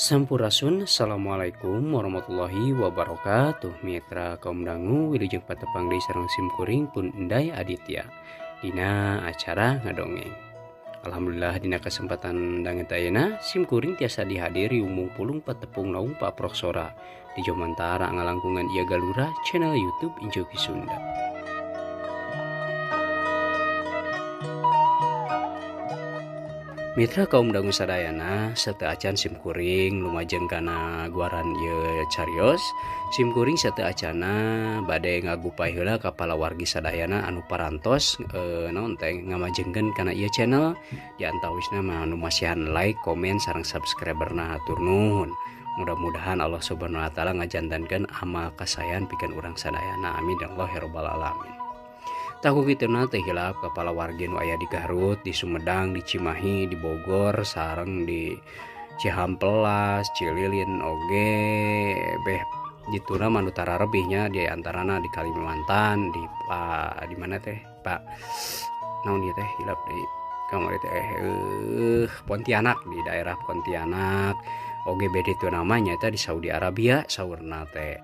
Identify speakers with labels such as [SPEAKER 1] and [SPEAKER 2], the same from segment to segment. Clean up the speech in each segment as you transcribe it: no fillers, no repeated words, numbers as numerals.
[SPEAKER 1] Sampurasun, assalamualaikum warahmatullahi wabarakatuh. Mitra kaum dangu wilujeng patepang deui sareng simkuring pun Enday Aditya dina acara ngadongeng. Alhamdulillah dina kesempatan danget ayeuna simkuring tiasa dihadiri umum pulung patepung naung Pak Proksora di Jomantara ngalangkungan ieu galura channel YouTube Injogi Sunda. Mitra kaum dangu sadayana sateu acan simkuring lumajeng kana guaran ieu carios simkuring sateu acana bade ngagupay heula ka palawargi sadayana anu parantos naon teh ngamajengkeun kana ieu channel di antawisna mah anu masihan like, komen sareng subscriberna hatur nuhun. Mudah-mudahan Allah Subhanahu wa taala ngajantankeun amal kasayan pikeun urang sadayana, amin ya Allah ya rabbal alamin. Tahu kituna teh hilap ka palawargi nu aya di Garut, di Sumedang, di Cimahi, di Bogor, sareng di Cihampelas, Cililin oge beh dituna mah nu tararebihnya di antarana di Kalimantan, di di mana teh Pak naon ieu teh hilap deui kamari teh Pontianak, di daerah Pontianak oge beh ditu namanya teh di Saudi Arabia saurna teh.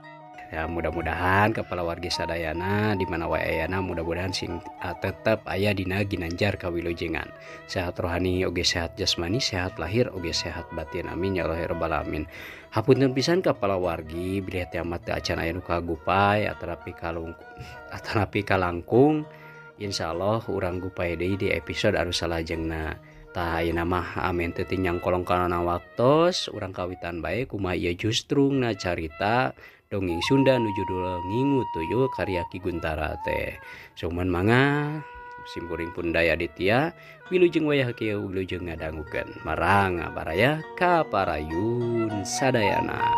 [SPEAKER 1] Ya, mudah-mudahan kepala wargi sadayana di mana wae ayana mudah-mudahan sing tetep aya dina ginanjar kawilujengan, sehat rohani oge sehat jasmani, sehat lahir oge sehat batin, amin ya Allah ya rabbal alamin. Hapunten pisan kepala wargi bilih teh amat teu acan aya nu kagupay atanapi kalung atanapi kalangkung, insyaallah urang gupay deui di episode anu salajengna. Tah ayeuna mah amen teu nyangkolong kana waktos urang kawitan bae kumaha ieu justrungna carita dongeng Sunda nu judul Ngingu Tuyul karya Ki Guntara teh. Suman mangga simkuring pun Daya Aditya wilujeng wayah kieu wilujeng ngadangukeun marang baraya ka parayun sadayana.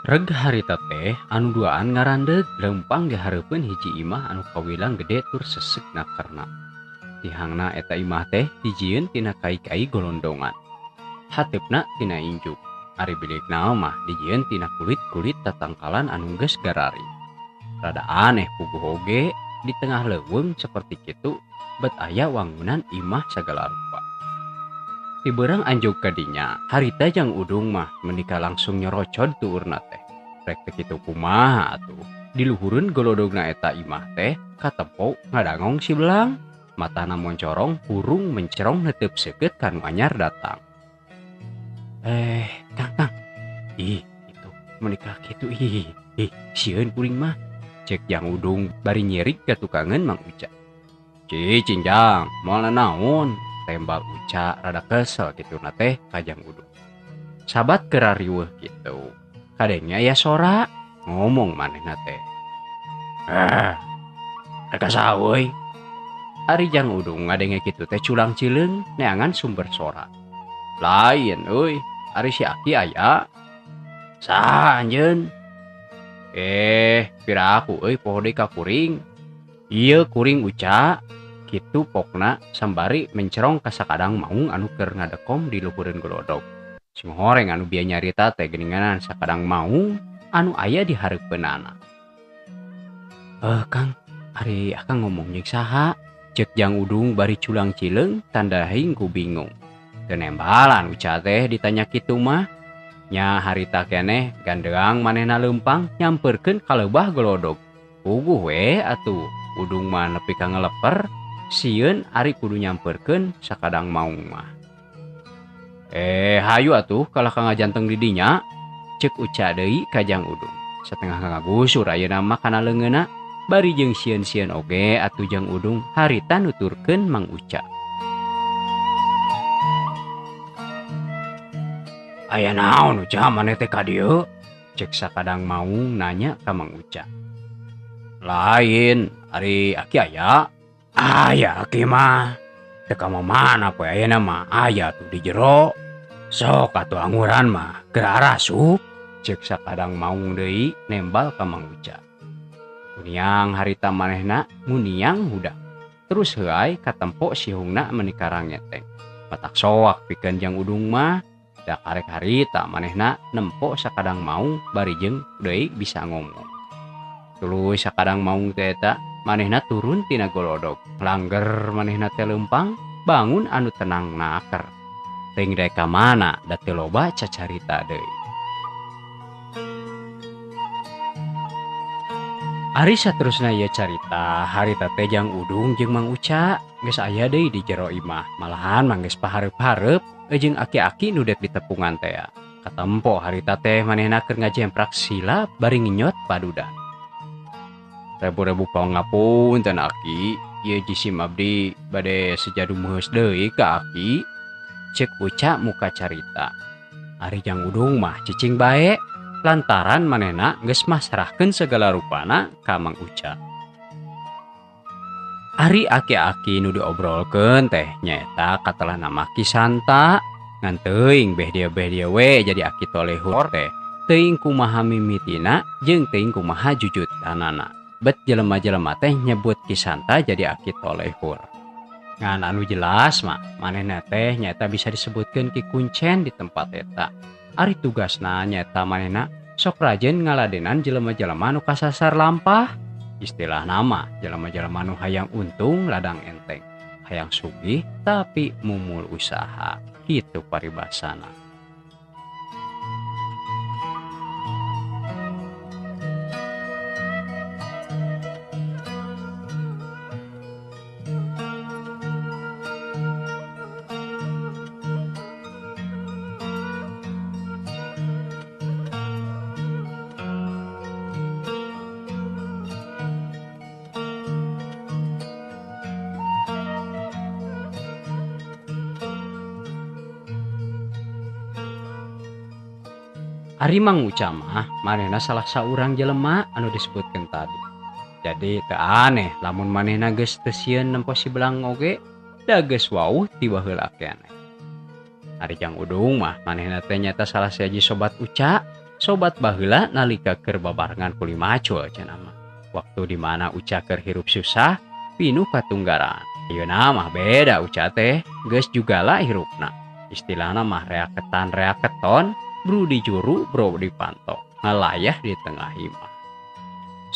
[SPEAKER 1] Reg harita teh anu duaan ngarandeug lempang di hareupeun hiji imah anu kawilang gede tur sesek nakerna. Tihangna eta imah teh dijieun tina kai-kai golondongan. Hateupna tina injuk. Ari bilikna mah dijieun tina kulit-kulit tatangkalan anu geus garari. Rada aneh puguh oge di tengah leuweung saperti kitu bet aya wangunan imah sagala rupa. Tiberang anjog kadinya, harita jang udung mah menikah langsung nyorocod tuurna teh. Rek teh kitu kumaha atuh. Diluhureun golodogna eta imah teh katempo ngadangong si belang. Matana moncorong, hurung mencerong netep seukeut kanu anyar datang. Kang, Kang. Ih, itu menikah kitu ih. Ih, sieun kuring mah. Cek jang udung bari nyirik ka tukangeun Mang Uca. Cicing jang, moal nanaon. Tembal Uca rada kesel gitu na teh kajang udung. Sabat kera riweuh gitu. Kadengnya ya sora ngomong manehna teh. Rek saha euy. Ari Jang Udung ngadenge kitu teh culang cileung neangan sumber sora. Lain euy, Ari si Aki aya. Saha anjeun? Piraku euy poho deui ka kuring. Ieu kuring Uca. Kitu pokna sambari mencerong ka sakadang maung anu keur ngadekom di luhureun golodog. Sing horeng anu bieu nyarita teh geuninganan sakadang maung anu aya di hareupeunana. Kang, ari akang ngomong jeung saha? Ceuk Jang Udung bari culang cileung tandahing ku bingung. Teu nembalan Uca teh ditanya kitu mah. Nya harita keneh gandeang manehna leumpang nyamperkeun ka lebah golodog. Puguh we atuh Udung mah nepi ka ngeleper sieun ari kudu nyamperkeun sakadang maung mah. Hayu atuh kalah ka ngajanteng di dinya. Ceuk Uca deui ka Jang Udung. Satengah ngagusur ayeuna mah kana leungeunna bari jeung sieun-sieun oge atuh Jang Udung harita nuturkeun Mang Uca. Aya naon Uca maneh teh ka dieu? Ceuk sakadang maung nanya ka Mang Uca. Lain, ari aki aya? Aya aki mah. Teu ka mana poe ayeuna mah aya tuh di jero. Sok atuh anguran mah keur arasup. Ceuk sakadang maung deui nembal ka Mang Uca. Kuniang harita manehna nguniang huda. Terus heuay katempo sihungna meuni karangeteng. Matak soak pikeun Jang Udung mah. Da karek harita manehna nempo sakadang maung bari jeung deui bisa ngomong. Tuluy sakadang maung teh eta manehna turun tina golodog. Langger manehna teh leumpang bangun anu tenang naker. Teuing rek ka mana da teu loba cacarita deui. Ari saterusna ieu carita harita teh Jang Udung jeung Mang Uca geus aya deui di jero imah. Malahan mah geus pahareup-hareup jeung aki-aki nu dek ditepungan teh. Katempo harita teh manehna keur ngajemprak sila bari ngenyot padudan. Rebu-rebu pangapunten aki, ieu jisim abdi bade sejadu meuheus deui ka aki. Ceuk Uca muka carita. Ari Jang Udung mah cicing bae lantaran manehna geus masrahkeun segala rupana ka Mang Uca. Ari aki-aki nu diobrolkeun teh nyaeta katelah nama Ki Santa. Ngan teuing beh dia we jadi aki tolehur teh. Teuing kumaha mimitina jeung teuing kumaha jujutanana. Bet jelema-jelema teh nyebut Ki Santa jadi aki tolehur. Ngan anu jelas mah manehna teh nyaeta bisa disebutkeun Ki Kuncen di tempat eta. Ari tugasna nyaeta manehna sok rajin ngaladenan jelema-jelema nu kasasar lampah. Istilah nama jelema-jelema nu hayang untung ladang enteng, hayang sugih tapi mumul usaha. Kitu paribasana. Ari Mang Uca mah manehna salah saurang jelema anu disebutkeun tadi. Jadi teu aneh lamun manehna geus teu sieun nempo si belang oge da geus wauh ti baheula keneh. Ari Jang Udung mah manehna teh nyaeta salah sahiji sobat Uca, sobat baheula nalika keur babarengan kuli macul cenah mah. Waktu di mana Uca keur hirup susah pinuh katunggaran. Ayeuna mah beda Uca teh geus jugala hirupna. Istilahna mah reak ketan reak keton, bru di juru, bro di panto, ngalayah di tengah imah.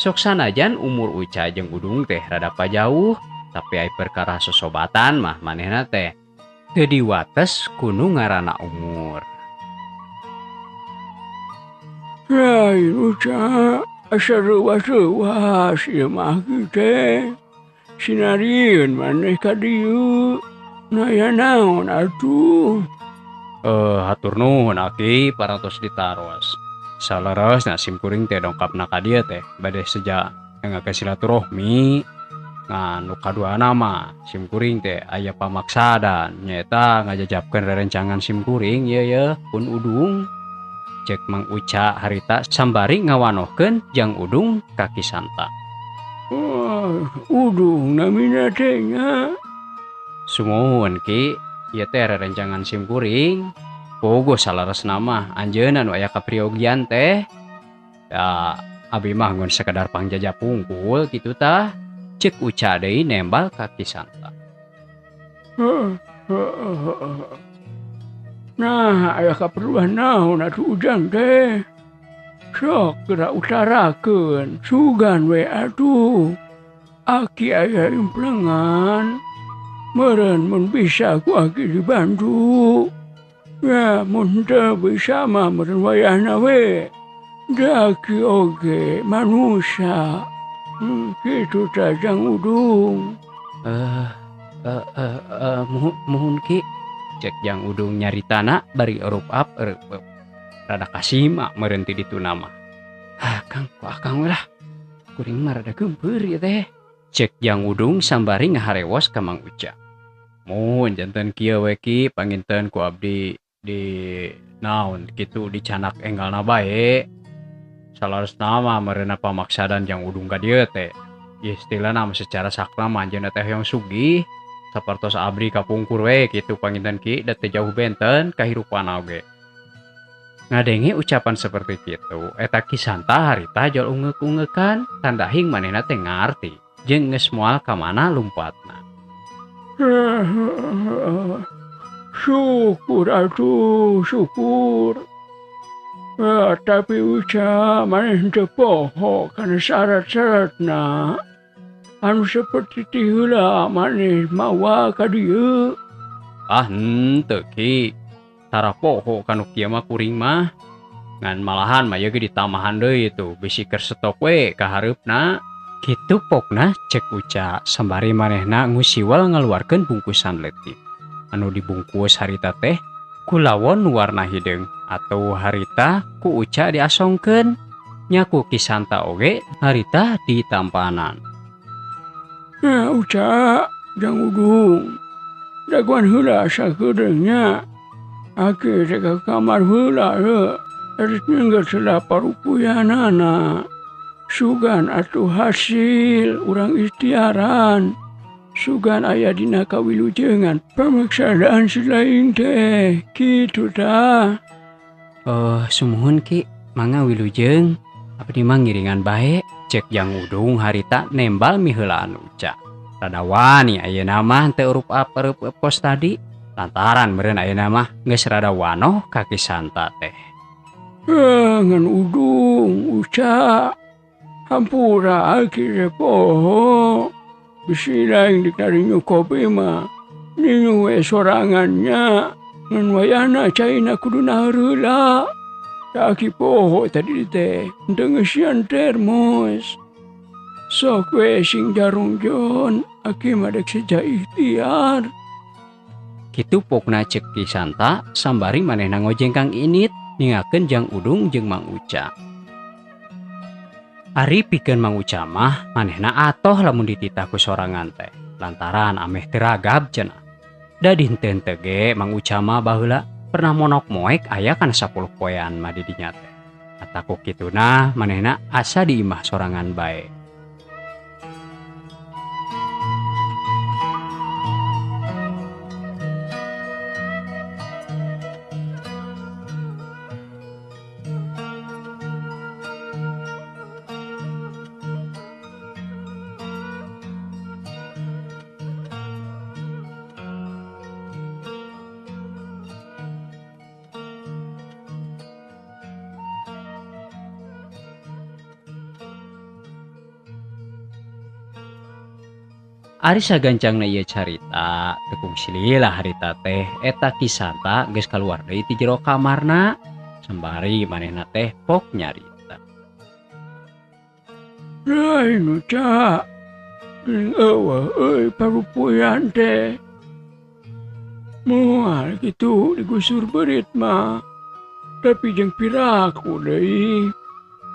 [SPEAKER 1] Sok sanajan umur Uca jeung Udung teh rada pajauh, tapi ai perkara sosobatan mah manehna teh teu diwates kunu ngaranna umur.
[SPEAKER 2] Lain Uca, asa reuwas-reuwas ieu mah teh. Sinarieun maneh ka dieu. Naya naon atuh?
[SPEAKER 1] Hatur nuhun aki parantos ditaros. Saleresna sim kuring teh dongkapna ka dieu teh bade seja ngake silaturahmi. Ngan nu kaduana mah sim kuring teh aya pamaksadan nyaeta ngajajabkeun rerencangan sim kuring ieu ye pun Udung. Cek Mang Uca harita sambari ngawanohkeun Jang Udung ka Ki Santa.
[SPEAKER 2] Oh, Udung namina teh nya.
[SPEAKER 1] Sumuhun Ki, ieu teh rerencangan sim kuring. Pogo salaresna mah anjeunna nu aya kapriogian teh. Ya abi mah ngun sekedar pangjaja pungkul kitu tah. Cek Uca deui nembal ka Ki Santa.
[SPEAKER 2] Nah, aya kaperluan naon atuh Ujang teh? Sok geura utarakeun, sugan we atuh. Aki aya implengan. Meureun mun bisa ku aki dibantu. Ya, mun teu bisa mah meureun wayahna we. Da aki oge manusia. Kitu tah Jang Udung.
[SPEAKER 1] Muhun Ki. Cek Jang Udung nyaritana bari erup up erup. Rada kasima meureun ti ditu nama. Ah, Kang, ku akang we lah. Kuring mah rada geumpeur ieu teh. Cek Jang Udung sambari ngaharewos ka Mang Uca. Mun janten kieu we Ki, panginten ku abdi di naon kitu dicanak enggalna bae. Salaresna mah meureunna pamaksadan Jang Udung ka dieu teh. Istilahna mah secara sakla mah anjeunna teh hoyong sugih. Sapertos abdi kapungkur we kitu panginten Ki, da teu jauh benten kahirupan oge. Ngadenge ucapan seperti kitu, eta Ki Santa harita jol ungeuk-ungeukan, tandahing manehna teh ngarti jeung geus moal ka mana lumpatna.
[SPEAKER 2] Syukur atuh, syukur. Tapi Uca maneh teu poho kana syarat-syaratna. Anu seperti ti heula maneh mawa ka dieu.
[SPEAKER 1] Ah henteu Ki. Tara poho kanu kieu mah kuring mah. Ngan malahan mah ieu ge ditamahan deui tuh bisi keur stok we ka hareupna. Kitu pokna cek Uca sambari manehna ngusiwal ngaluarkeun bungkusan leutik. Anu dibungkus harita teh ku lawon warna hideung atau harita ku Uca diasongkeun. Nya ku Ki Santa oge harita ditampanan.
[SPEAKER 2] Ya Uca, Jang Udung. Daguan heula sakeudeung nya. Aki rek ka kamar heula ye. Rek nyengger heula parupuyanana. Sugan atuh hasil urang ikhtiaran. Sugan aya dina kawilujengan pamaksadaan si lain teh. Kitu tah.
[SPEAKER 1] Sumuhun Ki, mangga wilujeng. Abdi mah ngiringan bae. Cek Jang Udung harita nembal miheulaan Uca. Rada wani ayeuna mah teu urup up kos tadi. Lantaran meureun ayeuna mah geus rada wanoh ka Ki Santa teh.
[SPEAKER 2] Ngan Udung, Uca. Hampura aki teh poho. Bisi lain dikarinyu kopi mah. Ninyu we sorangannya. Ngan wayahna caina kudu naheula. Aki poho tadi teh henteu ngeusian termos. Sok we sing jarungjon, aki mah dek seja ikhtiar.
[SPEAKER 1] Kitu pokna cek Ki Santa sambari manehna ngojengkang init ningakeun Jang Udung jeung Mang Uca. Ari pikeun Mang Uca mah manehna atoh lamun dititah ku sorangan teh lantaran ameh teu ragab cenah. Da dinten teu ge Mang Uca mah baheula pernah monok moek aya kana 10 poean mah di dinya teh. Ataku kituna manehna asa di imah sorangan bae. Ari sagancangna ieu carita teu kungsi lila harita teh eta Ki Santa geus kaluar deui ti jero kamarna sembari manehna teh pok nyarita.
[SPEAKER 2] Lain Uca, geuning eueuh euy parupuyan teh. Moal kitu digusur beurit mah. Tapi jeung piraku deui.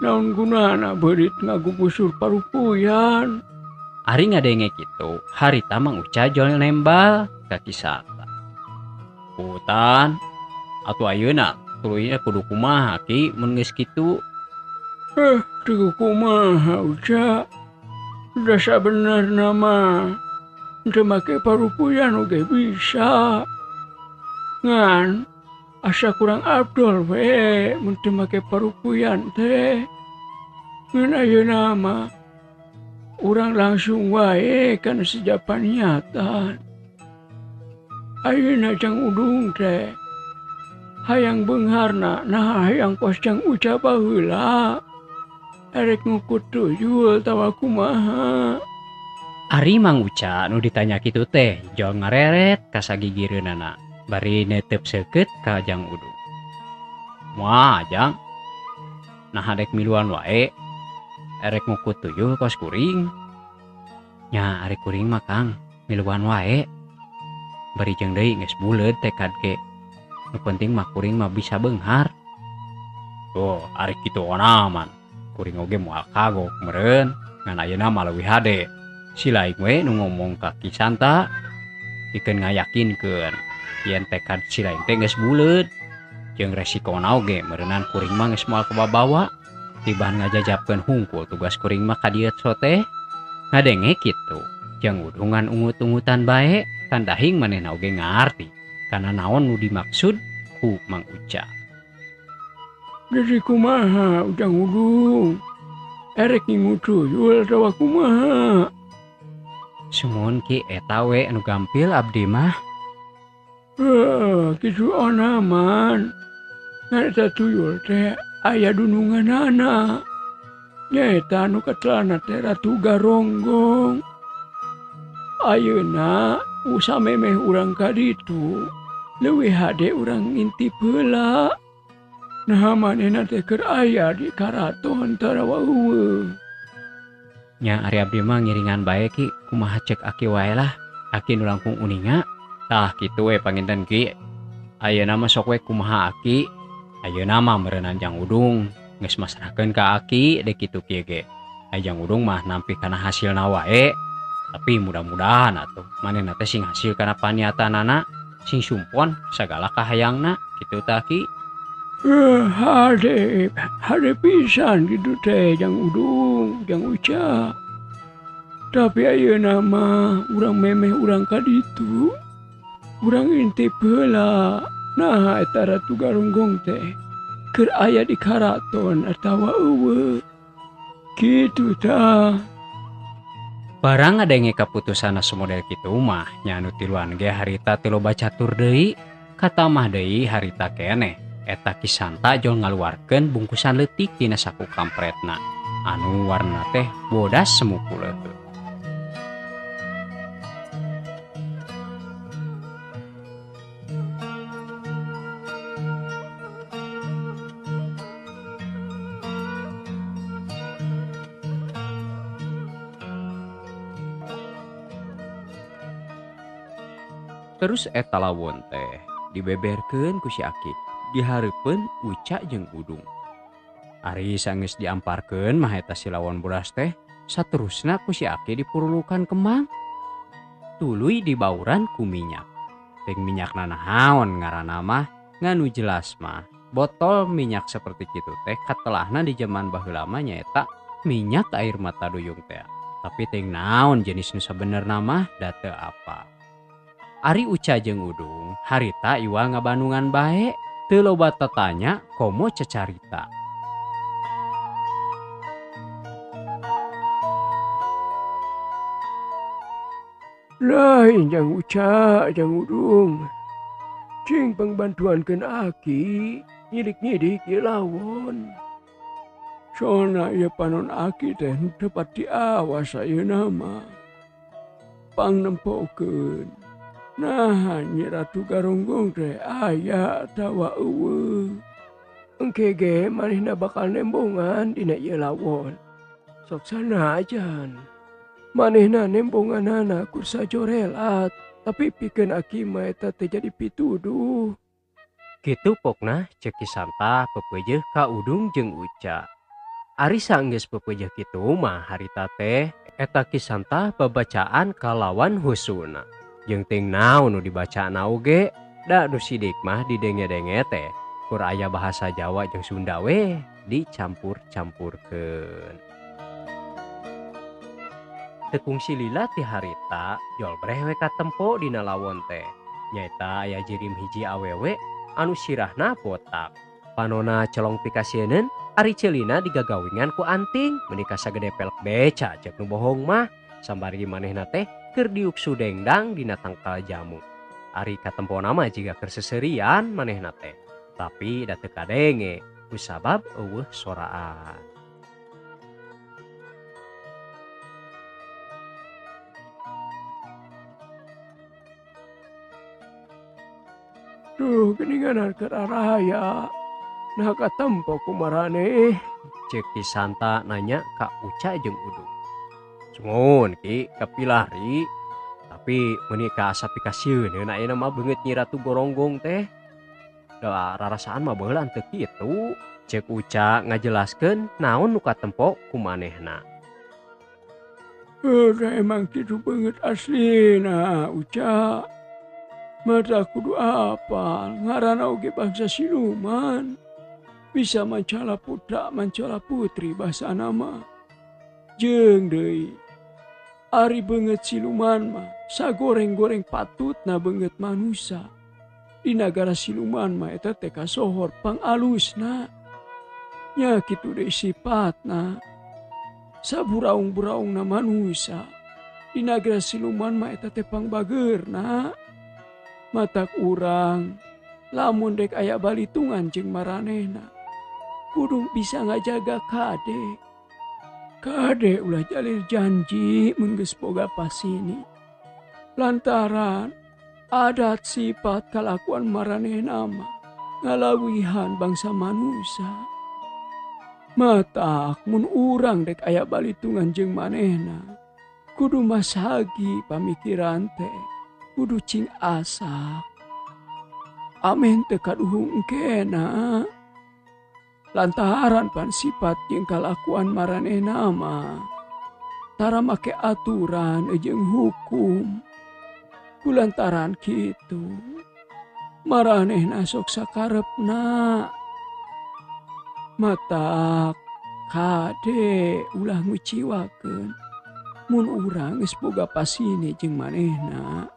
[SPEAKER 2] Naon gunana beurit ngagugusur parupuyan.
[SPEAKER 1] Ari ngadenge kitu, harita Mang Uca jol nembal ka Ki Santa. Hutan atuh ayeuna tuluyna kudu kumaha Ki mun geus kitu?
[SPEAKER 2] Teu kumaha Uca. Da sabenerna mah teu make parupuyan oge bisa. Ngan Asa kurang abdol we mun teu make parupuyan teh. Ngan ayeuna mah urang langsung wae kana sejapan niatan. Ayeuna Jang Udung teh hayang beungharna nah hayang kos Jang Uca baheula. Erek ngukut tuyul tawa kumaha.
[SPEAKER 1] Ari Mang Uca nu ditanya kitu teh jol ngareret ka sagigireunana bari netep seukeut ka Jang Udung. Wah, Jang. Nah dek miluan wae. Erek ngukut tuyul kos kuring. Nya ari kuring mah Kang, miluan wae. Bari jeung deui geus buleud tekad ge. Nu penting mah kuring mah bisa beunghar. Oh, ari kitu onaman. Kuring oge moal kagok meureun, ngan ayeuna mah leuwih hade. Si lain we nu ngomong ka Ki Santa pikeun ngayakinkeun yen tekad si lain teh geus buleud. Jeung resikona oge meureunan kuring mah geus moal kababawa. Tibaan ngajajapkeun hungkul tugas kuring mah ka dieu teh. Ngadenge kitu. Jang Udungan ungut-ungutan bae, tandahing manehna oge ngarti kana naon nu dimaksud ku Mang Uca.
[SPEAKER 2] Jadi kumaha Ujang Udung? Erek ngingu tuyul atawa kumaha?
[SPEAKER 1] Sumuhun Ki eta we anu gampil abdi mah.
[SPEAKER 2] Kitu onaman. Ngan eta tuyul teh aya dununganana. Nyaeta anu katelana teh Ratu Garonggong. Ayeuna usamemeh urang ka ditu leuwih hade urang ngintip heula. Nah manehna teh keur aya di karaton tarawa eueuh.
[SPEAKER 1] Nya ari abdi mah ngiringan bae Ki, kumaha cek aki wae lah. Aki nu langkung uninga. Tah kitu we panginten Ki. Ayeuna mah sok we kumaha aki. Ayeuna mah meureunan Jang Udung geus masrahkeun ka aki dek kitu kieu ge. Ai Jang Udung mah nampi kana hasilna wae. Tapi mudah-mudahan atuh manehna teh sing hasil kana paniatanana, sing sumpon sagala kahayangna kitu tah Ki.
[SPEAKER 2] Hade, hade pisan kitu teh Jang Udung, Jang Uca. Tapi ayeuna mah urang memeh urang ka ditu. Urang intip heula. Nah eta Ratu Garonggong teh keur aya di karaton atawa eueuh. Kitu tah.
[SPEAKER 1] Barang ngadenge kaputusanna sumodel kitu mah nya anu tiluan ge harita teu loba catur deui, katamah deui harita keneh. Eta Ki Santa jol ngaluarkeun bungkusan leutik dina saku kampretna anu warna teh bodas semu kuleuh. Terus eta lawon teh dibeberkeun ku si Aki dihareupeun Uca jeung Udung. Ari sanggeus diamparkeun mah eta si lawon bodas teh saterusna ku si Aki dipurulukan kemang. Tuluy dibauran ku minyak. Ting minyakna naon ngaranna mah nganu jelas mah botol minyak seperti kitu teh katelahna di jaman baheula mah nyaeta minyak air mata duyung teh. Tapi ting naon jenis nu sabenerna mah da teu apa. Ari Uca jeung Udung harita iwal ngabandungan bae, teu loba tatanya komo cecarita.
[SPEAKER 2] Lain Jang Uca, Jang Udung. Cing pangbantuankeun aki, nyidik-nyidik ieu lawon. Sona ieu panon aki teh teu pati awas ayeuna mah. Pangnempokeun. Nah, Nyi Ratu Garonggong teh aya atawa eueuh. Engke ge manehna bakal nembongan dina ieu lawon. Sok sanajan. Manehna nembonganana ku sajorelat, tapi pikeun aki mah eta teh jadi pituduh.
[SPEAKER 1] Kitu pokna ceuk Ki Santa pepeujeuh ka Udung jeung Uca. Ari saenggeus pepeujeuh kitu mah harita teh eta Ki Santa babacaan kalawan husuna. Jeung ting naon nu dibacana oge da nu sidik mah didenge-denge teh kur aya bahasa Jawa jeung Sunda we dicampur-campurkeun. Teu kungsi lila ti harita jol breh we katempo dina lawon teh. Nyaeta aya jirim hiji awewe anu sirahna botak. Panona colong pikasieun ari ceulina digagawingan ku anting meuni kasagede pelek beca cek nu bohong mah sambari manehna teh keur diuk sudengdang dina tangkal jamu. Ari katempona mah jiga keur seserian manehna teh tapi da teu kadenge kusabab eueuh soraan.
[SPEAKER 2] Duh, geuningan keur arahaya. Nah katempo ku maraneh.
[SPEAKER 1] Ceuk Ki Santa nanya ka Uca jeung Udung. Sungun Ki kapilari tapi meuni ka asa pikasieun ayeuna mah beungeut Nyi Ratu Goronggong teh. Da rarasaan mah baheula teu kitu. Ceuk Uca ngajelaskeun naon nu katempo ku manehna.
[SPEAKER 2] Heuh, emang kitu beungeut aslina Uca. Mata kudu apal ngaranna oge bangsa siluman. Bisa mancala putra mancala putri basana mah. Jeung deui ari beungeut siluman mah sagoreng-goreng patutna beungeut manusa. Di nagara siluman mah eta teh kasohor pangalusna. Nya kitu deui sipatna. Saburaung-buraungna manusa. Di nagara siluman mah eta teh pangbageurna. Matak urang lamun dek aya balitungan jeung maranehna kudu bisa ngajaga kade. Kade ulah jalir janji mun geus boga pasini. Lantaran adat sifat kalakuan maranehna mah ngalawihan bangsa manusa. Matak mun urang dek aya balitungan jeung manehna kudu masagi pamikiran teh. Kudu cing asa. Amen teu kaduhung engkena. Lantaran pan sifat jeung kalakuan maranehna mah tara make aturan jeung hukum. Kulantaran kitu maranehna sok sakarepna. Matak kade ulah nguciwakeun mun urang geus boga pasini jeung manehna.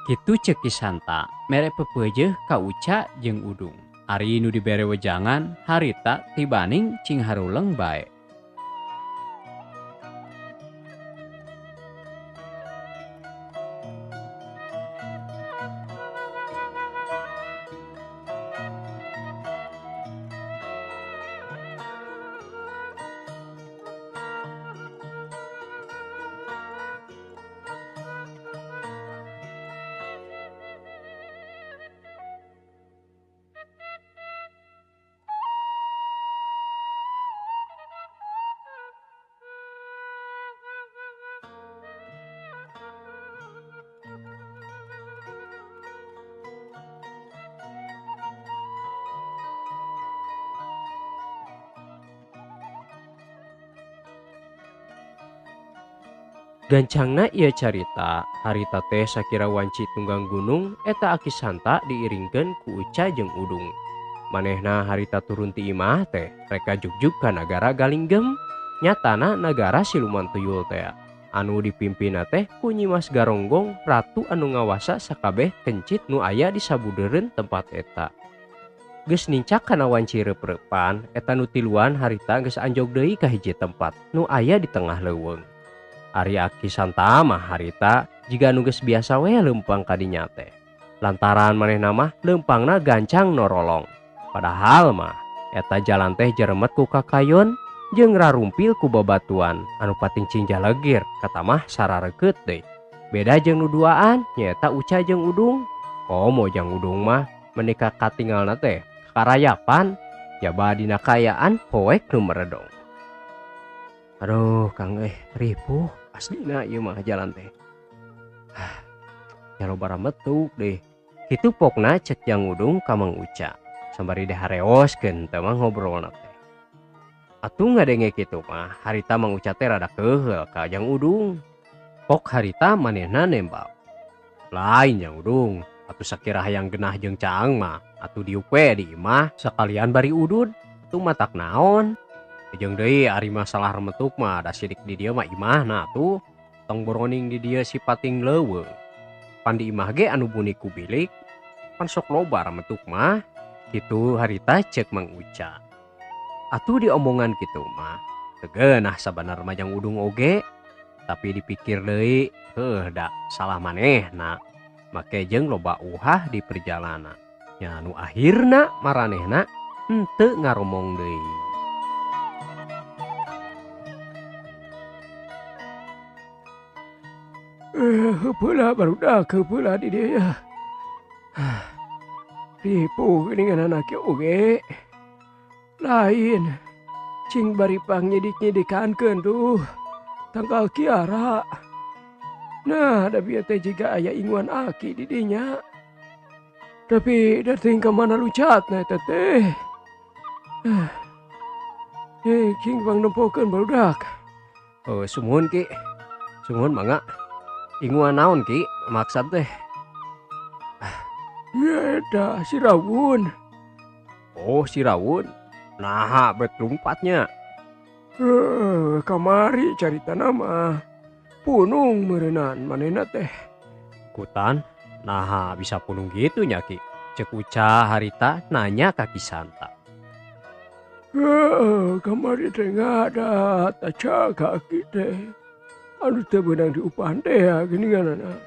[SPEAKER 1] Kitu ceuk Ki Santa mere pepeujeuh ka Uca jeung Udung. Ari nu dibere wejangan harita tibaning cing haruleng bae. Gancangna ieu carita, harita teh sakira wanci tunggang gunung eta Aki Santa diiringkeun ku Uca jeung Udung. Manehna harita turun ti imah teh reka jugjug ka nagara Galinggem, nyatana nagara siluman tuyul teh. Anu dipimpinna teh ku Nyi Mas Garonggong, ratu anu ngawasa sakabeh kencit nu aya di sabudeureun tempat eta. Geus nincak kana wanci reup-reupan, eta nu tiluan harita geus anjog deui ka hiji tempat nu aya di tengah leuweung. Ari Aki Santa mah harita jiga nu geus biasa we leumpang ka dinya teh. Lantaran manehna mah leumpangna gancang norolong. Padahal mah eta jalan teh jeremet ku kakayon jeung rarumpil ku babatuan anu pating cing jalegir katamah sararekeut deui. Beda jeung nu duaan nyaeta Uca jeung Udung. Komo jang Udung mah menika katingalna teh karayapan jaba dina kaayaan poek nu meredong. Aduh Kang ripuh aslina ieu mah jalan teh. Ya loba rametuk deh. Kitu pokna cek Jang Udung ka Mang Uca. Sambari dihareoskeun teh mah ngobrolna teh. Atuh ngadenge kitu mah harita Mang Uca teh rada keuheul ka Jang Udung. Pok harita manehna nembak. Lain Jang Udung, atuh sakira hayang genah jeung caang mah atuh diuk we di imah sakalian bari udud. Atuh matak naon? Jeung deui ari masalah remetuk mah da sidik di dieu mah imahna atuh tong boroning di dieu si pating leuweung. Pan di imah ge anu buni ku bilik. Pan sok loba rametuk mah. Kitu harita cek Mang Uca. Atuh diomongan kitu mah. Teu geunah sabenerna mah jang Udung oge. Tapi dipikir deui, heuh da salah manehna. Make jeung loba uhah di perjalanan. Nya nu akhirna maranehna henteu ngaromong deui.
[SPEAKER 2] Heupeula barudak heupeula di dieu ya. Ripuh geuningan anak oge. Lain cing bari pangnyidik-nyidikankeun tuh tangkal Kiara. Nah, da bieu teh jiga aya inguan aki di dinya. Tapi da teuing ka mana lucatna eta teh. Cing pang nempokeun barudak.
[SPEAKER 1] Oh, sumuhun Ki. Sumuhun mangga. Inguan naon Ki maksad teh?
[SPEAKER 2] Ya eta si Rawun.
[SPEAKER 1] Oh, si Rawun. Naha bet lumpatnya.
[SPEAKER 2] Kamari caritana mah. Punung meureunaan manehna teh.
[SPEAKER 1] Kutan, naha bisa punung gitu nya Ki? Cek Uca harita nanya ka Ki Santa.
[SPEAKER 2] Kamari teh ngadat aca ka aki teh. Anu teu beunang diupahan teh geuninganana.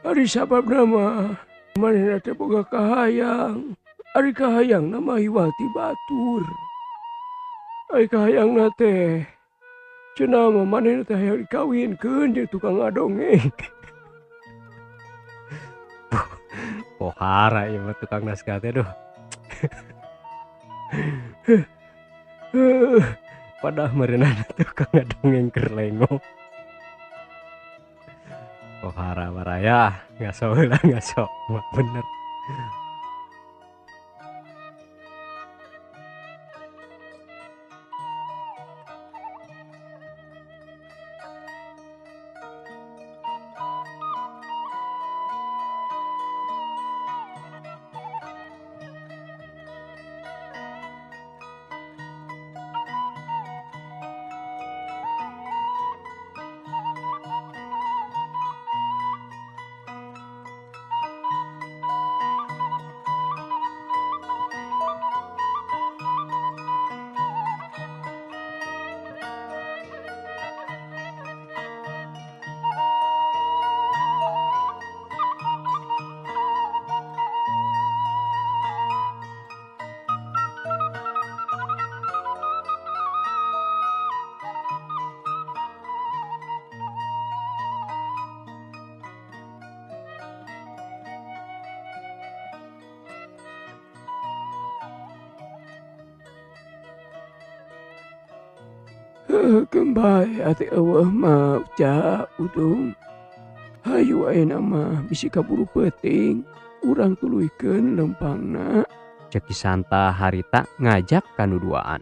[SPEAKER 2] Ari sababna mah manehna teh boga kahayang. Ari kahayangna mah hiwal ti batur. Ari kahayangna teh cenah mah manehna teh hayang dikawinkeun jeung tukang ngadongeng.
[SPEAKER 1] Pohara ieu mah tukang naskah teh duh. Padahal meureunana tukang ngadongeng keur lengo. Pohara baraya ngaso heula ngaso mah bener.
[SPEAKER 2] Kembali ati eueuh mah Uca Udung. Hayu ayeuna mah bisi kaburu peuting, urang tuluykeun lempangna.
[SPEAKER 1] Cek Ki Santa harita ngajak kanu duaan.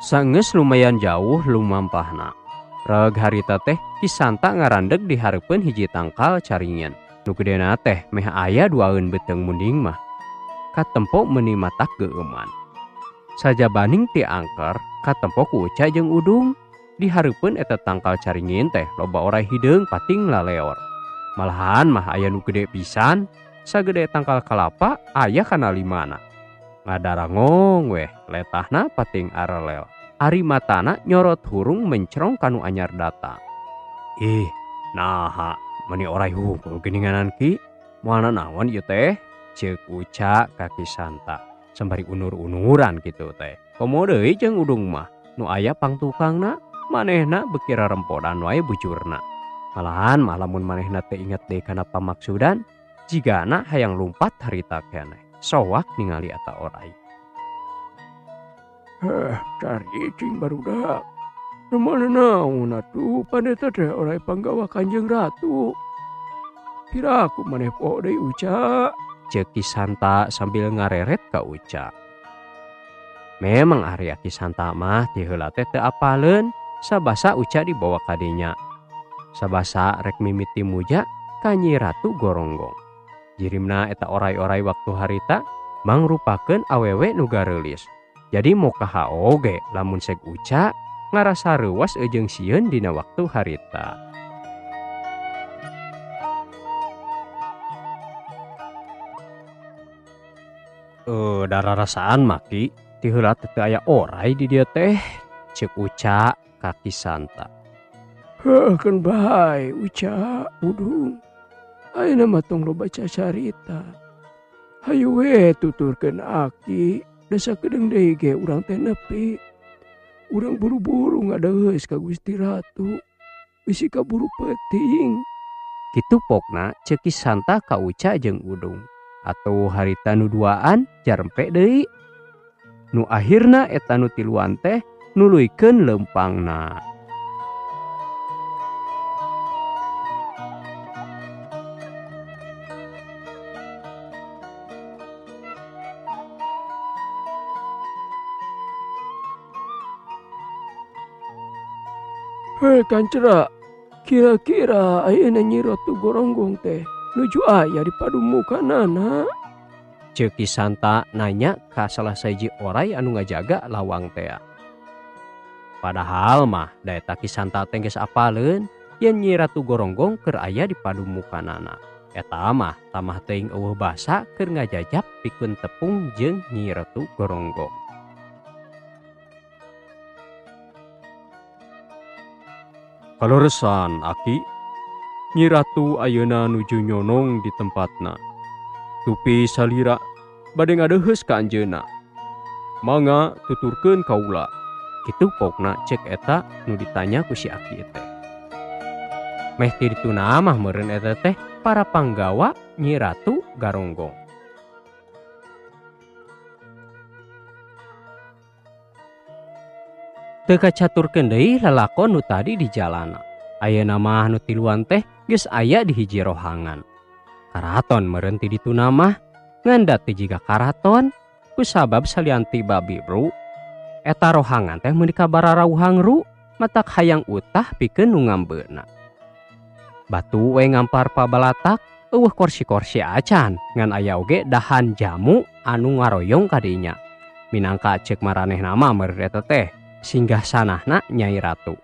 [SPEAKER 1] Sanggeus lumayan jauh lumampahna. Reg harita teh Ki Santa ngarandeg di hareupeun hiji tangkal caringin. Nu gedena teh meh aya duaeun beuteung munding mah. Katempo meuni matak geueuman. Sajabaning ti angker katempo ku Uca jeung Udung. Di hareupeun eta tangkal caringin teh loba oray hideung pating laleor. Malahan mah aya nu gede pisan, sagede tangkal kalapa aya kana limana. Ngadarangong weh letahna pating arelel. Ari matana nyorot hurung mencrong kanu anyar datang. Ih, naha meuni oray hungkul geuninganan Ki. Moal naon ieu teh? Ceuk Uca ka Ki Santa sambari unur-unuran kitu teh. Komo deui jeung Udung mah nu aya pangtukangna manehna beuki rarempodan wae bujurna. Malahan mah lamun manehna teh inget deui kana pamaksudan, jigana hayang lumpat harita keneh. Sowak ningali eta oray.
[SPEAKER 2] Cari cing barudak. Mana naon atuh paneta teh oray panggawa Kanjeng Ratu. Piraku maneh poho deui Uca.
[SPEAKER 1] Ceuk Ki Santa sambil ngareret ka Uca. Memang ari Ki Santa mah ti heula teh teu apaleun sabasa Uca dibawa ka dinya. Sabasa rek mimiti muja ka Nyi Ratu Goronggong. Jirimna eta orai-orai waktu harita mangrupakeun awewe nu gareulis. Jadi mokaha oge lamun seg Uca ngarasa reuwas jeung sieun dina waktu harita. Dararasaan maki ti heula teh teu aya orai di dieu teh, ceuk Uca ka Ki Santa.
[SPEAKER 2] Heuh keun bae Uca, Udung. Ayeuna mah tong loba cacarita. Hayu we tuturkeun aki, da sakedeung deui ge urang teh nepi. Urang buru-buru ngadeuheus ka Gusti Ratu. Bisi kaburu peuting.
[SPEAKER 1] Kitu pokna ceuk Ki Santa ka Uca jeung Udung. Atuh harita nu duaan jarempe deui. Nu akhirna eta nu tiluan teh nuluykeun leumpangna.
[SPEAKER 2] Hei Kancra, kira-kira ayeuna Nyi Ratu Goronggong teh nuju aya di padumukanana?
[SPEAKER 1] Ceuk Ki Santa nanya ka salah sahiji orai anu ngajaga lawang tea. Padahal mah da eta Ki Santa teh geus apaleun yen Nyi Ratu Goronggong keur aya di padumukanana. Eta mah tamah teuing eueuh basa keur ngajajap pikeun tepung jeung Nyi Ratu Goronggong. Kaleresan aki, Nyi Ratu ayeuna nuju nyonong di tempatna. Tupi salira bade ngadeuheus ka anjeunna. Mangga tuturkeun kaula. Kitu pokna cek eta nu ditanya ku si aki teh. Meh ti dituna mah meureun eta teh para panggawa Nyi Ratu Garonggong. Teu kacaturkeun deui lalakon nu tadi di jalana. Ayeuna mah nu tiluan teh geus aya di hiji rohangan. Karaton meureun ti dituna mah ngan da teu jiga karaton kusabab salianti babi bru. Eta rohangan teh meuni kabararauhang ru matak hayang utah pikeun nu ngambeuna. Batu we ngampar pabalatak eueuh korsi-korsi acan ngan aya oge dahan jamu anu ngaroyong ka dinya. Minangka ceuk maranehna mah meureun eta teh singgah sanahna Nyai Ratu.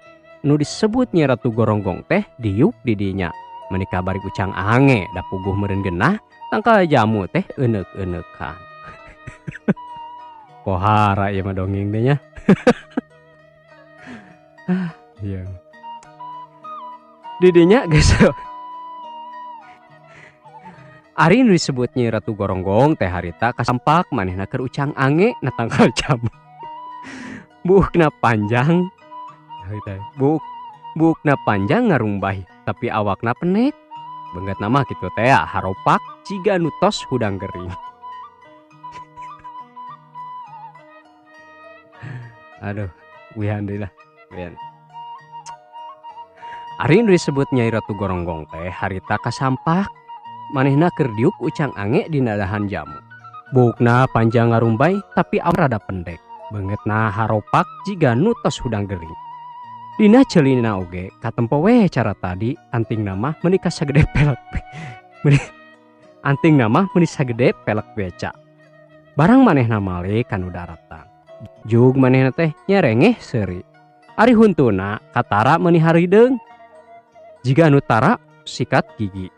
[SPEAKER 1] Nu disebut Nyi Ratu Goronggong teh diuk di dinya. Meuni kabari ucang ange da puguh meureun genah tangkal jamu teh euneuk-euneukhan. Pohara ieu mah dongeng teh nya. Iya. Di dinya geus Ari nu disebut Nyi Ratu Goronggong teh harita kasampak manehna keur ucang ange na tangkal jamu. Buukna panjang, buukna panjang ngarumbay, tapi awakna penek. Beungeut nama kitu teh haropak ciga nu tos hudang gering. Aduh, wihan deui lah, wihan. Ari nu disebut Nyai Ratu Goronggong teh harita kasampak manehna keur diuk ucang ange dina dahan jamu. Buukna panjang ngarumbay tapi awak rada pendek. Beungeutna haropak jiga nu tos hudang gering. Dina ceulina oge katempo we cara tadi antingna mah meuni kasagede pelek. Antingna mah meuni sagede pelek beca. Barang manehna male kanu daratang. Jug manehna teh nyerengeh seuri. Ari huntuna katara meuni harideung. Jiga anu tara sikat gigi.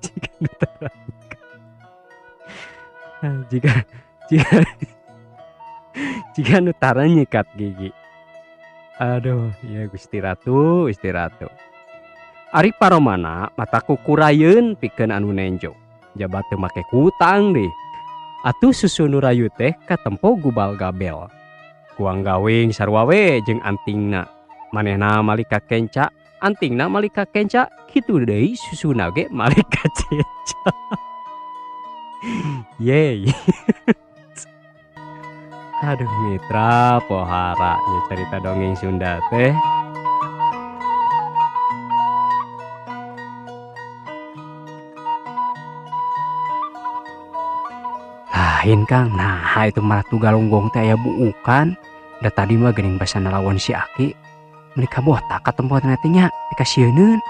[SPEAKER 1] Jiga anu tara Jika nu tara nyikat gigi. Aduh, ya Gusti Ratu, Gusti Ratu. Ari paromana mata kukurayeun pikeun anu nenjo. Jabat teu make kutang deh. Atuh susu nu rayu teh katempo gubal gabel. Kuang gawing sarua we jeung antingna. Manehna malika kenca, antingna malika kenca, kitu deui susuna ge malika cenca. Yeay. Aduh mitra pohara ya cerita dongeng Sunda teh. Lain Kang, nah itu Ratu Galunggong teh aya buukan. Da tadi mah geuning basa nalawan si Aki. Meuni kabotak katempona teh nya pikasieuneun.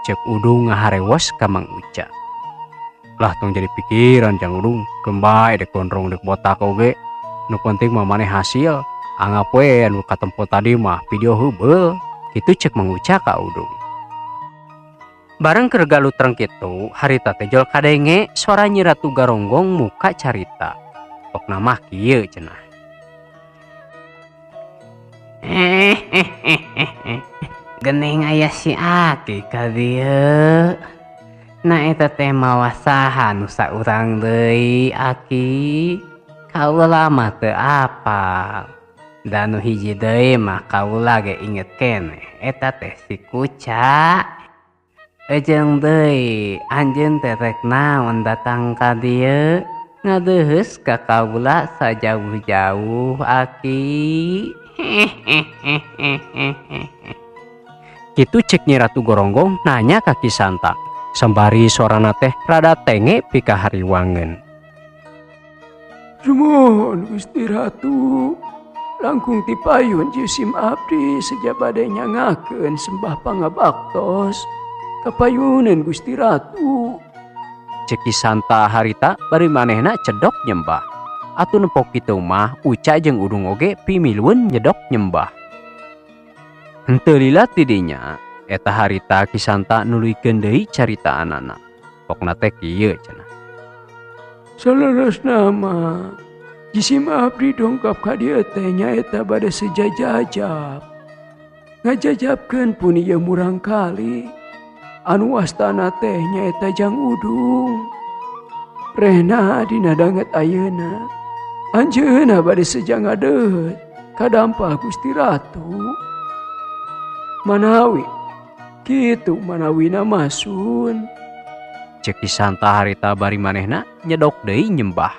[SPEAKER 1] Cek Udung ngaharewos ka Mang Uca. Lah tong jadi pikiran Jang Udung, keun bae dek gondrong dek botak oge. Nu penting mah maneh hasil. Anggap we anu katempo tadi mah video heubeul. Kitu cek Mang Uca ka Udung. Bareng keur galutreng kitu, harita teh jol kadenge sora Nyi Ratu Garonggong muka carita. Pokna mah kieu cenah.
[SPEAKER 3] Gening aya si Aki ka dieu. Na eta teh mawa saha nu saurang deui Aki. Kaula mah teu apal. Da nu hiji deui mah kaula ge inget keneh eta teh si Kuca. Ejeng deui anjeun teh rek naon datang ka dieu ngadeuheus ka kaula sajauh-jauh Aki.
[SPEAKER 1] Kitu cek Nyi Ratu Goronggong nanya ka Ki Santa. Sembari sorana teh rada tenge pikahariwangeun.
[SPEAKER 2] Sumuhun Gusti Ratu, langkung tipayun jisim abdi seja bade nyangakeun sembah pangabaktos kapayunan Gusti Ratu.
[SPEAKER 1] Cek Ki Santa harita bari manehna cedok nyembah. Atuh nempok kitu mah Uca jeung Udung oge pimilueun nyedok nyembah. Henteu lila ti dinya eta harita Ki Santa nuluykeun deui caritaanana. Pokna teh kieu cenah.
[SPEAKER 2] Saleresna mah jisim abdi dongkap ka dieu teh nyaeta bade sejajajab. Ngajajabkeun pun ieu murangkali. Anu astana teh nyaeta Jang Udung. Rehna dina danget ayeuna. Anjeunna bade seja ngadeuheut kadampa Gusti Ratu. Manawi kitu manawina masun.
[SPEAKER 1] Cek Ki Santa harita bari manehna nyedok deui nyembah.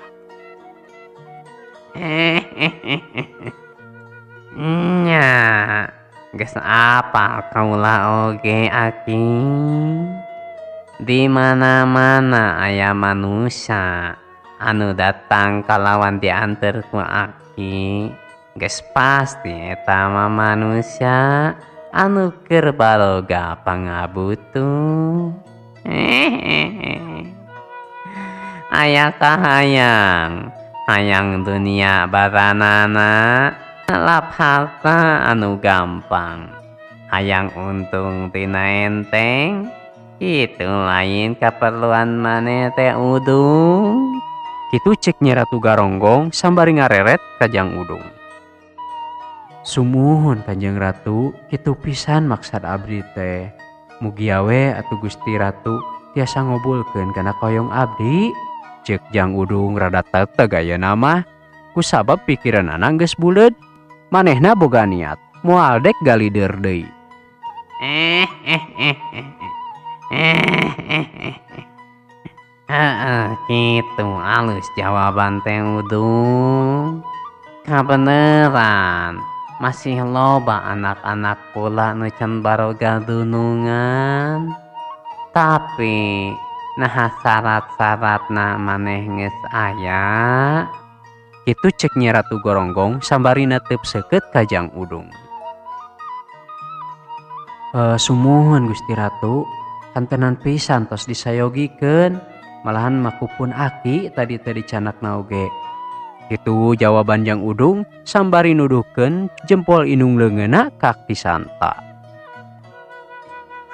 [SPEAKER 3] Nya, geus apal kaula oge Aki. Di mana-mana aya manusia anu datang kalawan dianter ku Aki, geus pasti eta mah manusia anu keur baloga pangabutuh. Aya kahayang, hayang dunia baranana, lap harta anu gampang, hayang untung tina enteng, itu lain keperluan maneh teh Udung.
[SPEAKER 1] Kitu cek Nyi Ratu Garonggong sambari ngareret ka Jang Udung. Sumuhun Kanjeng Ratu, kitu pisan maksad abdi teh. Mugia we atuh Gusti Ratu tiasa ngobulkeun kana koyong abdi. Cek Jang Udung rada teteg ayeuna mah kusabab pikiranana geus buleud. Manehna boga niat moal dek galider deui.
[SPEAKER 3] Heeh, kitu alus jawaban teh Udung. Kabeneran masih loba anak-anak kula nu can baroga dunungan. Tapi naha syarat-syaratna maneh geus aya.
[SPEAKER 1] Kitu cek Nyi Ratu Goronggong sambari netep seukeut ka Jang Udung. Sumuhun Gusti Ratu, kantenan pisan tos disayogikeun, malahan makupun aki tadi teh dicanakna oge. Kitu jawaban Jang Udung sambari nuduhkeun jempol indung leungeunna ka Ki Santa.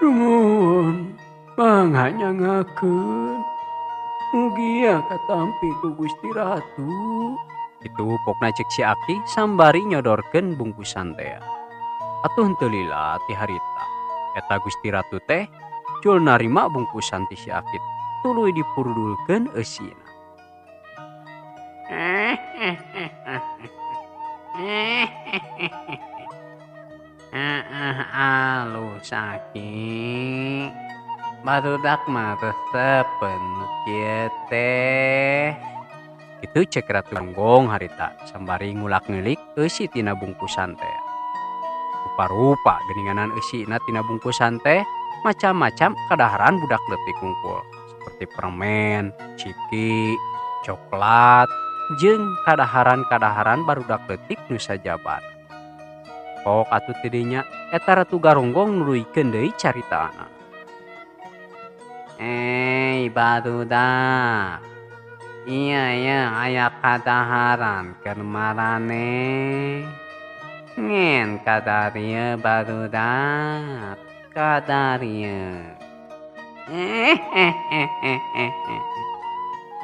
[SPEAKER 2] Sumuhun, mangga nyangakeun. Mugia katampi ku Gusti Ratu.
[SPEAKER 1] Kitu pokna cek si Aki sambari nyodorkeun bungkusan teh. Atuh henteu lila ti harita. Eta Gusti Ratu teh jol narima bungkusan ti si Aki tuluy dipurudulkeun eusina.
[SPEAKER 3] Alus Aki. Barudak mah resepeun kieu teh.
[SPEAKER 1] Kitu cek Ratu Gonggong harita sambari ngulak-ngelik eusi tina bungkusan teh. Rupa-rupa geuninganan eusina tina bungkusan teh macam-macam kadaharan budak leutik kungkul seperti permen, ciki, coklat, jeung kadaharan-kadaharan barudak leutik nu sajaban. Pok atuh ti dinya eta Ratu Garonggong nuluykeun deui caritaanana.
[SPEAKER 3] Eh, barudak. Iya ya aya kadaharan keur maraneh. Ngen kadarieu barudak. Kadarieu.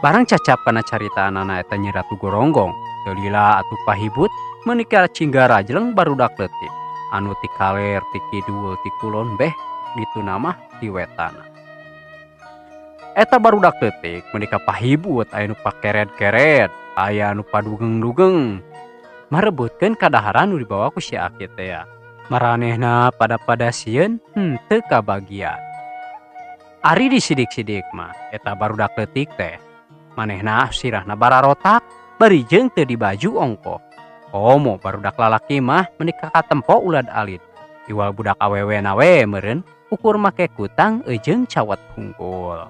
[SPEAKER 1] Barang cacap kana caritaanana eta Nyi Ratu Goronggong, teu lila atuh pahibut meuni ka cinggarajleng barudak leutik. Anu ti kaler, ti kidul, ti kulon beh dituna mah ti wetana. Eta barudak leutik meuni ka pahibut aya nu pakered-kered, aya anu padugeng-dugeng. Marebutkeun kadaharan nu dibawa ku si Aki teh. Maranehna pada-pada sieun henteu kabagian. Ari disidik-sidik mah eta barudak leutik teh. Manehna sirahna bararotak bari jeung teu dibaju ongkoh. Komo barudak lalaki mah meuni ka katempo ulad alit. Iwal budak awewe na we meureun ukur make kutang jeung cawat hungkul.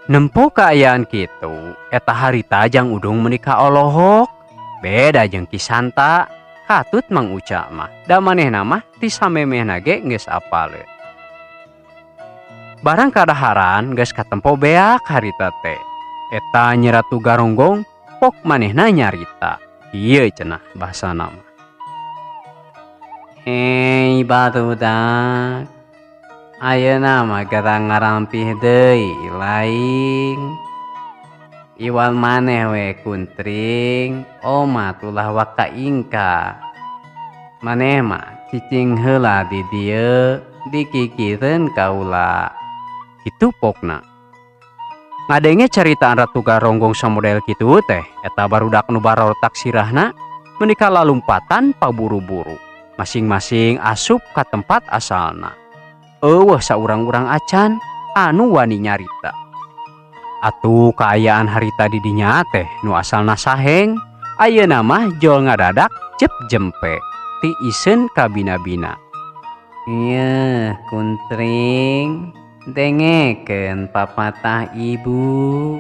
[SPEAKER 1] Nempo kaayaan kitu eta harita Jang Udung meuni ka olohok. Beda jeung Ki Santa, katut Mang Uca mah. Da manehna mah ti samemehna ge geus apaleun. Barang kadaharan geus katempo beak harita teh. Eta Nyi Ratu Garonggong pok manehna nyarita. Ieu cenah bahasana mah.
[SPEAKER 3] Hei barudak, ayeuna mah geura ngarampih deui laing. Iwal maneh we kuntring, omat ulah waka ingka. Maneh mah cicing heula di dieu, dikikireun kaula.
[SPEAKER 1] Kitu pokna. Ngadenge caritaan Ratu Garonggong samodel kitu teh, eta barudak nu barotak sirahna meuni ka lalumpatan paburu-buru. Masing-masing asup ka tempat asalna. Eueuh saurang-urang acan anu wani nyarita. Atuh kaayaan harita di dinya teh nu asalna saheng, ayeuna mah jol ngadadak cep jempe ti iseun ka bina-bina.
[SPEAKER 3] Ieu kuntring, dengekeun papatah ibu.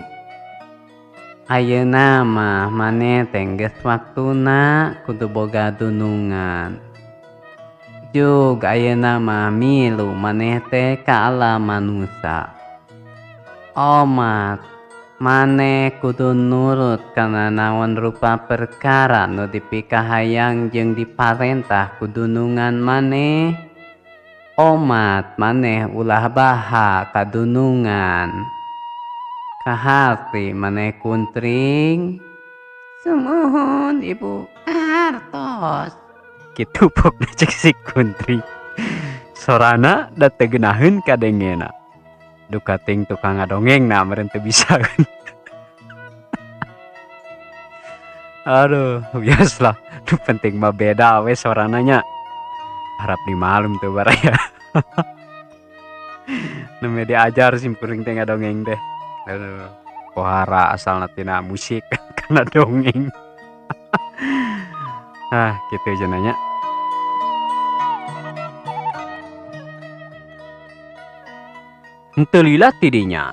[SPEAKER 3] Ayeuna mah maneh teh geus waktuna kudu boga dunungan. Jug ayeuna mah milu maneh teh ka alam manusa. Omat maneh kudu nurut kana naon rupa perkara nu dipikahayang jeung diparentah ku dunungan maneh. Omat maneh ulah baha kadunungan. Kaharti maneh kuntring. Sumuhun ibu hartos.
[SPEAKER 1] Kitu pokna cek si kuntring. Sorana da teu geunaheun kadengena. Duka ting tukang ngadongeng na meureun teu bisa. Aduh, biasalah. Nu penting mah beda we sorana nya. Harap dimalum tuh baraya. Nembe diajar sim kuring teh ngadongeng teh. Aduh, pohara asalna tina musik kana dongeng. Ah, kitu aja nanya. Henteu lila ti dinya.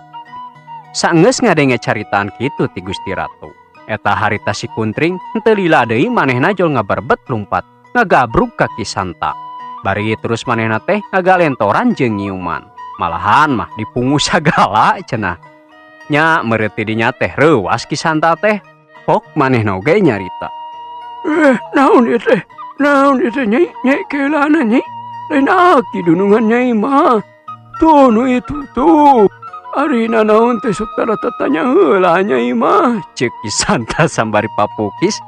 [SPEAKER 1] Saenggeus ngadenge caritaan kitu ti Gusti Ratu. Eta harita si Kuntring henteu lila deui manehna jol ngaberbet lumpat, ngagabrug ka Ki Santa. Bari terus manehna teh ngagalentoran jeung nyiuman. Malahan mah dipungu sagala cenah. Nya meureut ti dinya teh reuas Ki Santa teh. Pok manehna oge nyarita.
[SPEAKER 2] Naon ieu teh? Naon ieu teh nyai? Nyai keulana nyai? Lain aki dunungan nyai mah. Tuh nu itu tuh. Ari nanaon teh sok tara tatanya heula nyai mah.
[SPEAKER 1] Ceuk Ki Santa sambari papukis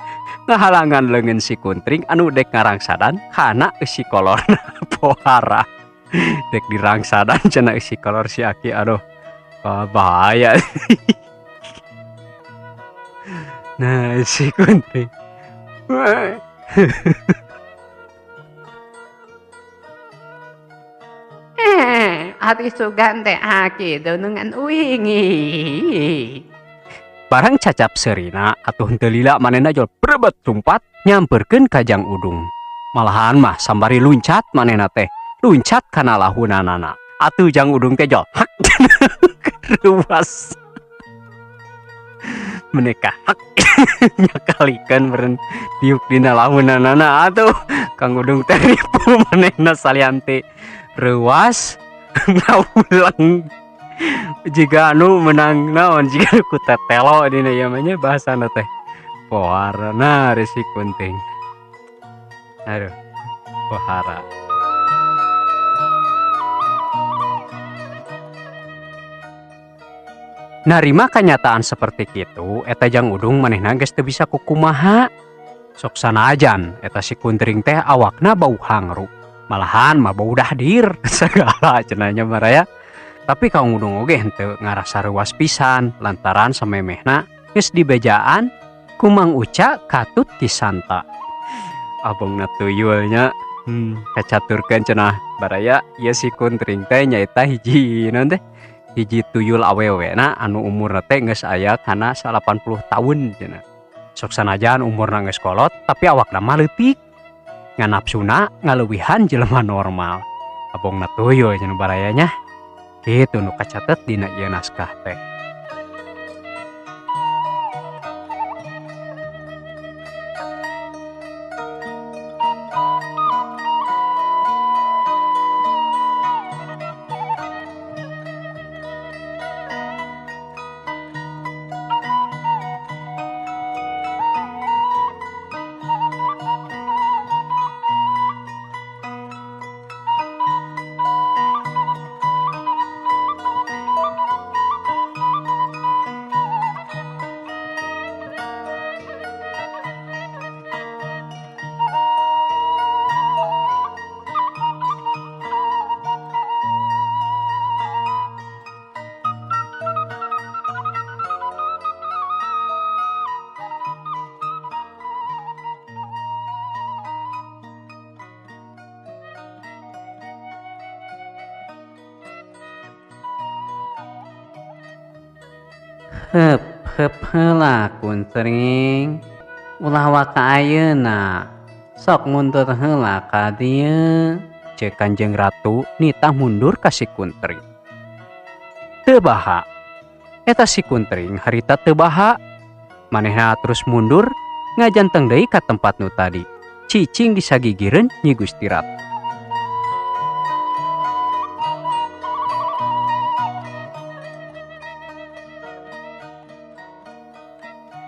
[SPEAKER 1] ngahalangan leungeun si Kuntring anu dek ngarangsadan kana eusi kolorna pohara. Dek dirangsadan cenah eusi kolor si Aki, aduh. Bahaya. Nah, si Kuntring.
[SPEAKER 3] Ari sugan teh aki dunungan uingi.
[SPEAKER 1] Barang cacap serina atuh henteu lila manehna jol brebet lumpat nyamperkeun ka Jang Udung. Malahan mah sambari luncat manehna teh, luncat kana lahunanana. Atuh Jang Udung teh jol hak ruas. Menikah hak nyakalikeun meureun diuk dina lamunanana atuh Kang Udung teh ripuh manehna salianti reuas ngawulang jiga anu menang naon jiga ku tetelo dina ieu mah nya bahasana teh poharana si Kuntring. Aduh pohara. Narima kanyataan seperti kitu eta Jang Udung manehna geus teu bisa kukumaha. Sok sanajan eta si Kuntring teh awakna bau hangru, malahan mah bau dahdir segala cenah nya baraya. Tapi Kang Udung oge henteu ngarasa reuas pisan lantaran samemehna geus dibejaan ku Mang Uca katut Ki Santa. Abongna tuyul nya kacaturkeun cenah baraya ieu si Kuntring teh nyaeta hiji naon teh hiji tuyul awewe na anu umurna teh geus aya kana 80 tahun cenah. Sok sanajan umurna geus kolot tapi awakna mah leutik. Nganapsuna ngaleuwihan jelema normal. Abongna tuyul cenah baraya nya. Kitu nu kacatet dina ieu naskah teh.
[SPEAKER 3] Heup heup heula Kuntring, ulah waka ayeuna, sok mundur heula ka dieu.
[SPEAKER 1] Ceuk Kanjeng Ratu nitah mundur ka si Kuntring. Teu baha, eta si Kuntring harita teu baha, manehna terus mundur ngajanteng deui ka tempat nu tadi. Cicing disagigireun Nyi Gusti Ratu.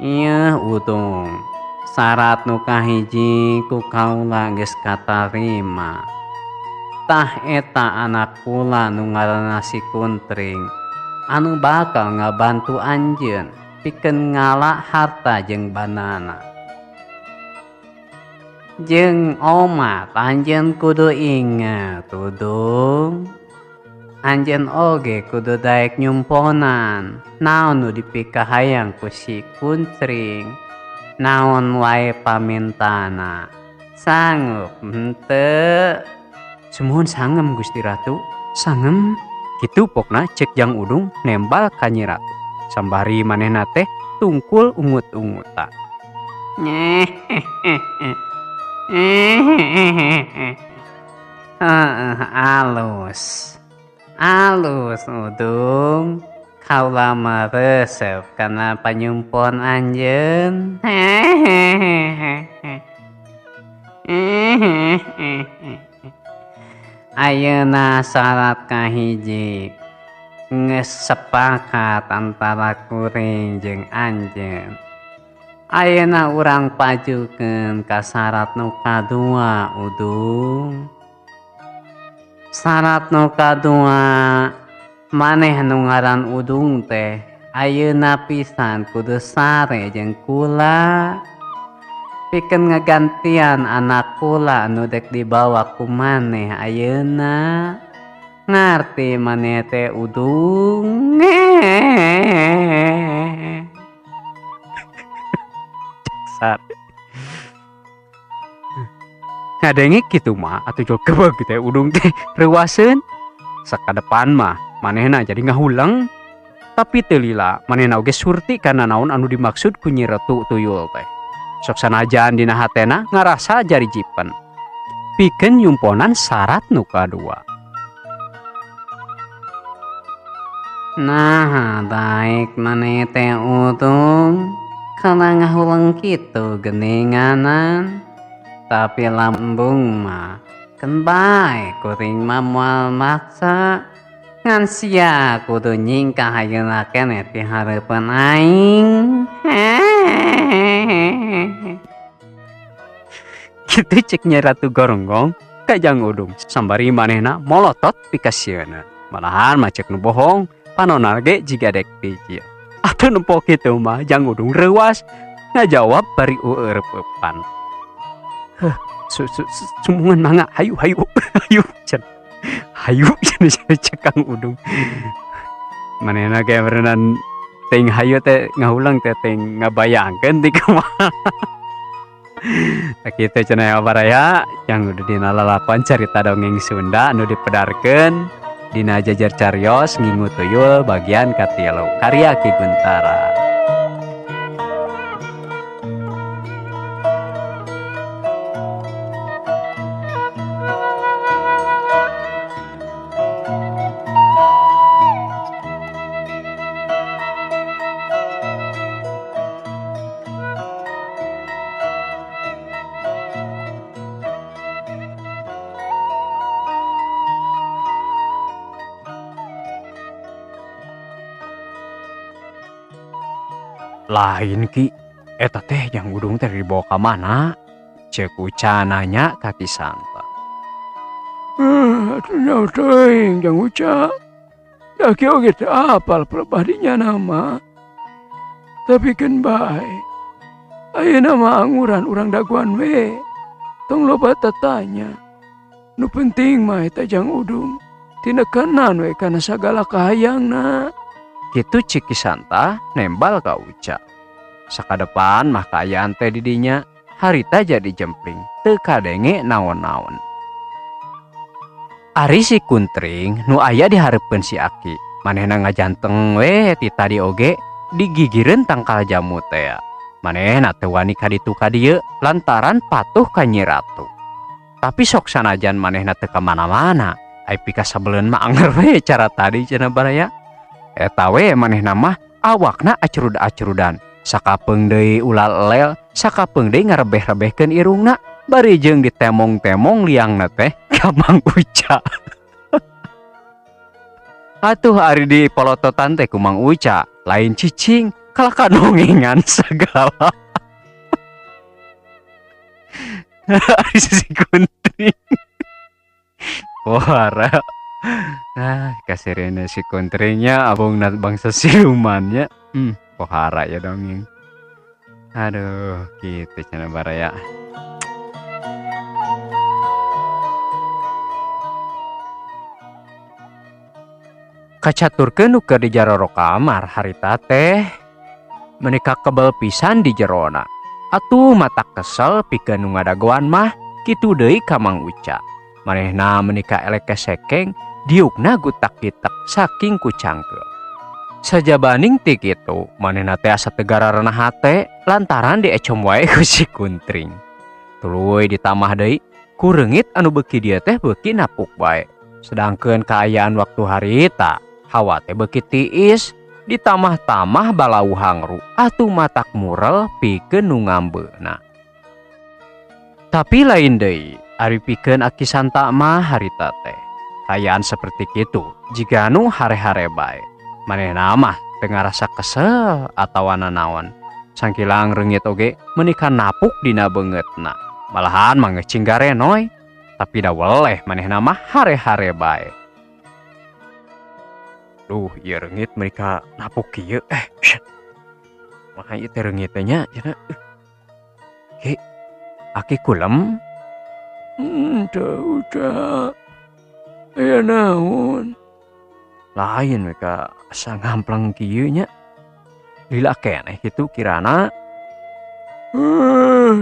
[SPEAKER 3] Ieu Udung, syarat nu kahiji ku kaula geus katarima. Tah eta anak kula nu ngaranna si Kuntring anu bakal ngabantu anjeun pikeun ngala harta jeung banana. Jeung omat anjeun kudu inget Udung. Anjeun oge kudu daek nyumponan naon nu dipikahayang ku si Kuntring, naon wae pamintana, sanggup henteu?
[SPEAKER 1] Sumuhun sangem Gusti Ratu, sangem. Kitu pokna ceuk Jang Udung nembal ka Nyi Ratu. Sambari manehna teh tungkul ungut-ungutan.
[SPEAKER 3] Heeh, alus. Alus Udung, kaula mah resep kana panyumpon anjeun. Ayeuna syarat kahiji geus sepakat antara kuring jeung anjeun. Ayeuna urang pajukeun ka syarat nu kadua Udung. Syarat nu kadua, maneh nu ngaran Udung teh ayeuna pisan kudu sare jeung kula pikeun ngagantian anak kula anu dek dibawa ku maneh ayeuna. Ngarti maneh teh Udung?
[SPEAKER 1] Sar. Ngadenge kitu mah atuh jol kebeg teh Udung teh reuaseun. Sakadepan mah manehna jadi ngahuleng. Tapi teu lila manehna oge surti kana naon anu dimaksud ku Nyi Ratu Tuyul teh. Sok sanajan dina hatena ngarasa jari jipen. Pikeun nyumponan syarat nu kadua.
[SPEAKER 3] Nah, baik maneh teh Udung. Kana ngahuleng kitu geninganan. Tapi lambung mah keun bae kuring mah moal maksa. Ngan sia kudu nyingkah ayeuna keneh ti hareupeun aing.
[SPEAKER 1] Kitu cek Nyi Ratu Goronggong ka Jang Udung sambari manehna molotot pikasieuna. Malahan mah cek nu bohong panona ge jiga dek pijil. Atuh nempo kitu mah Jang Udung reuas ngajawab bari eueureupeupan. Heh, sumungan mangga hayu hayu hayu cenah. Hayu cenah cek Kang Udung. Manehna ge berenang ting hayu teh ngahulang teh ting ngabayangkeun ti kumaha. Tah kitu cenah ya baraya yang udah dina lalapan carita dongeng Sunda anu dipedarkeun dina Jajar Carios Ngingu Tuyul bagian katilu karya Ki Guntara. Lain Ki, eta teh Jang Udung teh dibawa ka mana? Ceuk Uca nanya ka Ki Santa.
[SPEAKER 2] Atuh nyaho teuing Jang Uca. Da kieu oge teu apal pelebah dinya nama. Tapi keun bae. Ayeuna mah anguran urang dagoan we. Tong loba tatanya. Nu penting mah eta Jang Udung tinekanan we kana sagala kahayangna.
[SPEAKER 1] Kitu cek Ki Santa nembal ka Uca. Sakadepan mah kaayaan teh di dinya harita jadi jempling teu kadenge naon-naon. Ari si Kuntring nu aya di hareupeun si Aki, manehna ngajanteng we ti tadi oge digigireun tangkal jamu teh. Manehna teu wani ka ditu ka dieu lantaran patuh ka Nyi Ratu. Tapi sok sanajan manehna teu ka mana-mana, ai pikasebeleun mah anger we cara tadi cenah baraya. Eta we manehna mah awakna acrud-acrudan, sakapeung deui ulal elel, sakapeung deui ngarebeh-rebehkeun irungna, bari jeung ditemong-temong liangna teh ka Mang Uca. Atuh ari di polototan teh ku Mang Uca, lain cicing, kalah kadongengan sagala. Ari si Kuntring. Wara. Nah, kasirena si Kuntringnya abong bangsa silumannya. Pohara ya dongeng. Aduh, gitu cenah baraya. Kacaturkeun nu keur di jaroro kamar harita teh menika kebel pisan di jerona. Atuh mata kesel pikeun nu ngadagoan mah kitu deui ka Mang Uca. Manehna menika elek kesekeng diukna gutak-gitak saking ku cangkeul. Sajabaning ti kitu manehna teh asa teu gararana hate lantaran diecom wae ku si Kuntring. Tuluy ditamah deui ku reungit anu beuki dieu teh beuki napuk wae. Sedangkeun kaayaan waktu harita hawa teh beuki tiis ditamah-tamah balau hangru atuh matak murel pikeun nu ngambeuna. Tapi lain deui ari pikeun Aki Santa mah harita teh kaayaan seperti kitu jiga nu hare-hare bae. Manehna mah teu ngarasa kesel atawa nanaon. Sangkilang reungit oge menika napuk dina beungeutna. Malahan mah ngeucing garenoy. Tapi da weleh manehna mah hare-hare bae. Duh, ieu reungit menika napuk kieu. Mah ieu teh reungit teh nya cenah. Ki, Aki kulem?
[SPEAKER 2] Teu Uca. Aya naon?
[SPEAKER 1] Lain we ka asa ngamplang kieu nya. Lila keneh kitu kirana.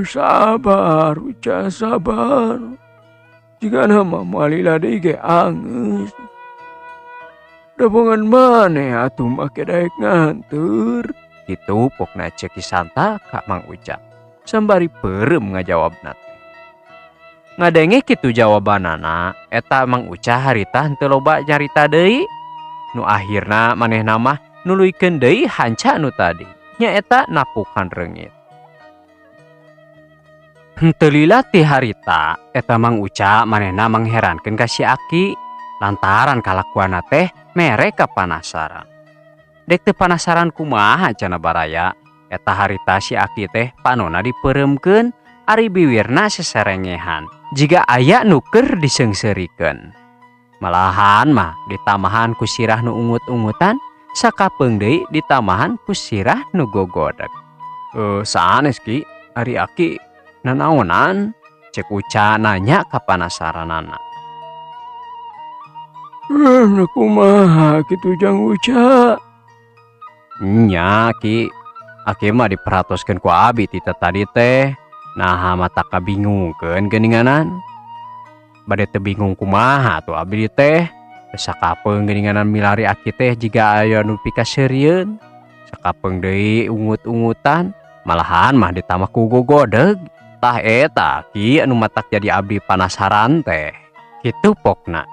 [SPEAKER 2] Sabar Uca, sabar. Jigana mah moal lila deui ge angeus. Dabongan maneh atuh make daek nganteur.
[SPEAKER 1] Kitu pokna cek Ki Santa ka Mang Uca. Sambari peureum ngajawabna teh. Ngadenge kitu jawabanana, eta Mang Uca harita henteu loba nyarita deui. Nu akhirna manehna mah nuluykeun deui hanca nu tadi nyaeta napukan reungit. Henteu lila ti harita eta Mang Uca manehna mangherankeun ka si Aki lantaran kalakuanna teh mere kapanasaran. Dek teu panasaran kumaha cenah baraya eta harita si Aki teh panona dipeureumkeun ari biwirna seserengehan jiga aya nu keur diseungseurikeun. Malahan mah ditamahan ku sirah nu ungut-ungutan sakapeung deui ditamahan ku sirah nu gogodeg. Sanes Ki, ari Aki nanaonan? Cek Uca nanya kapanasaranana.
[SPEAKER 2] Kumaha kitu Jang Uca?
[SPEAKER 1] Nya Ki, Aki mah diperhatoskeun ku abi ti tadi teh. Naha mata kabingungkeun geuninganan. Bade teu bingung kumaha atuh abi teh. Sakapeung geuninganan milari Aki teh jiga aya nu pikaseurieun. Sakapeung deui ungut-ungutan, malahan mah ditambah ku gogodeg. Tah eta Ki anu matak jadi abdi panasaran teh. Kitu pokna.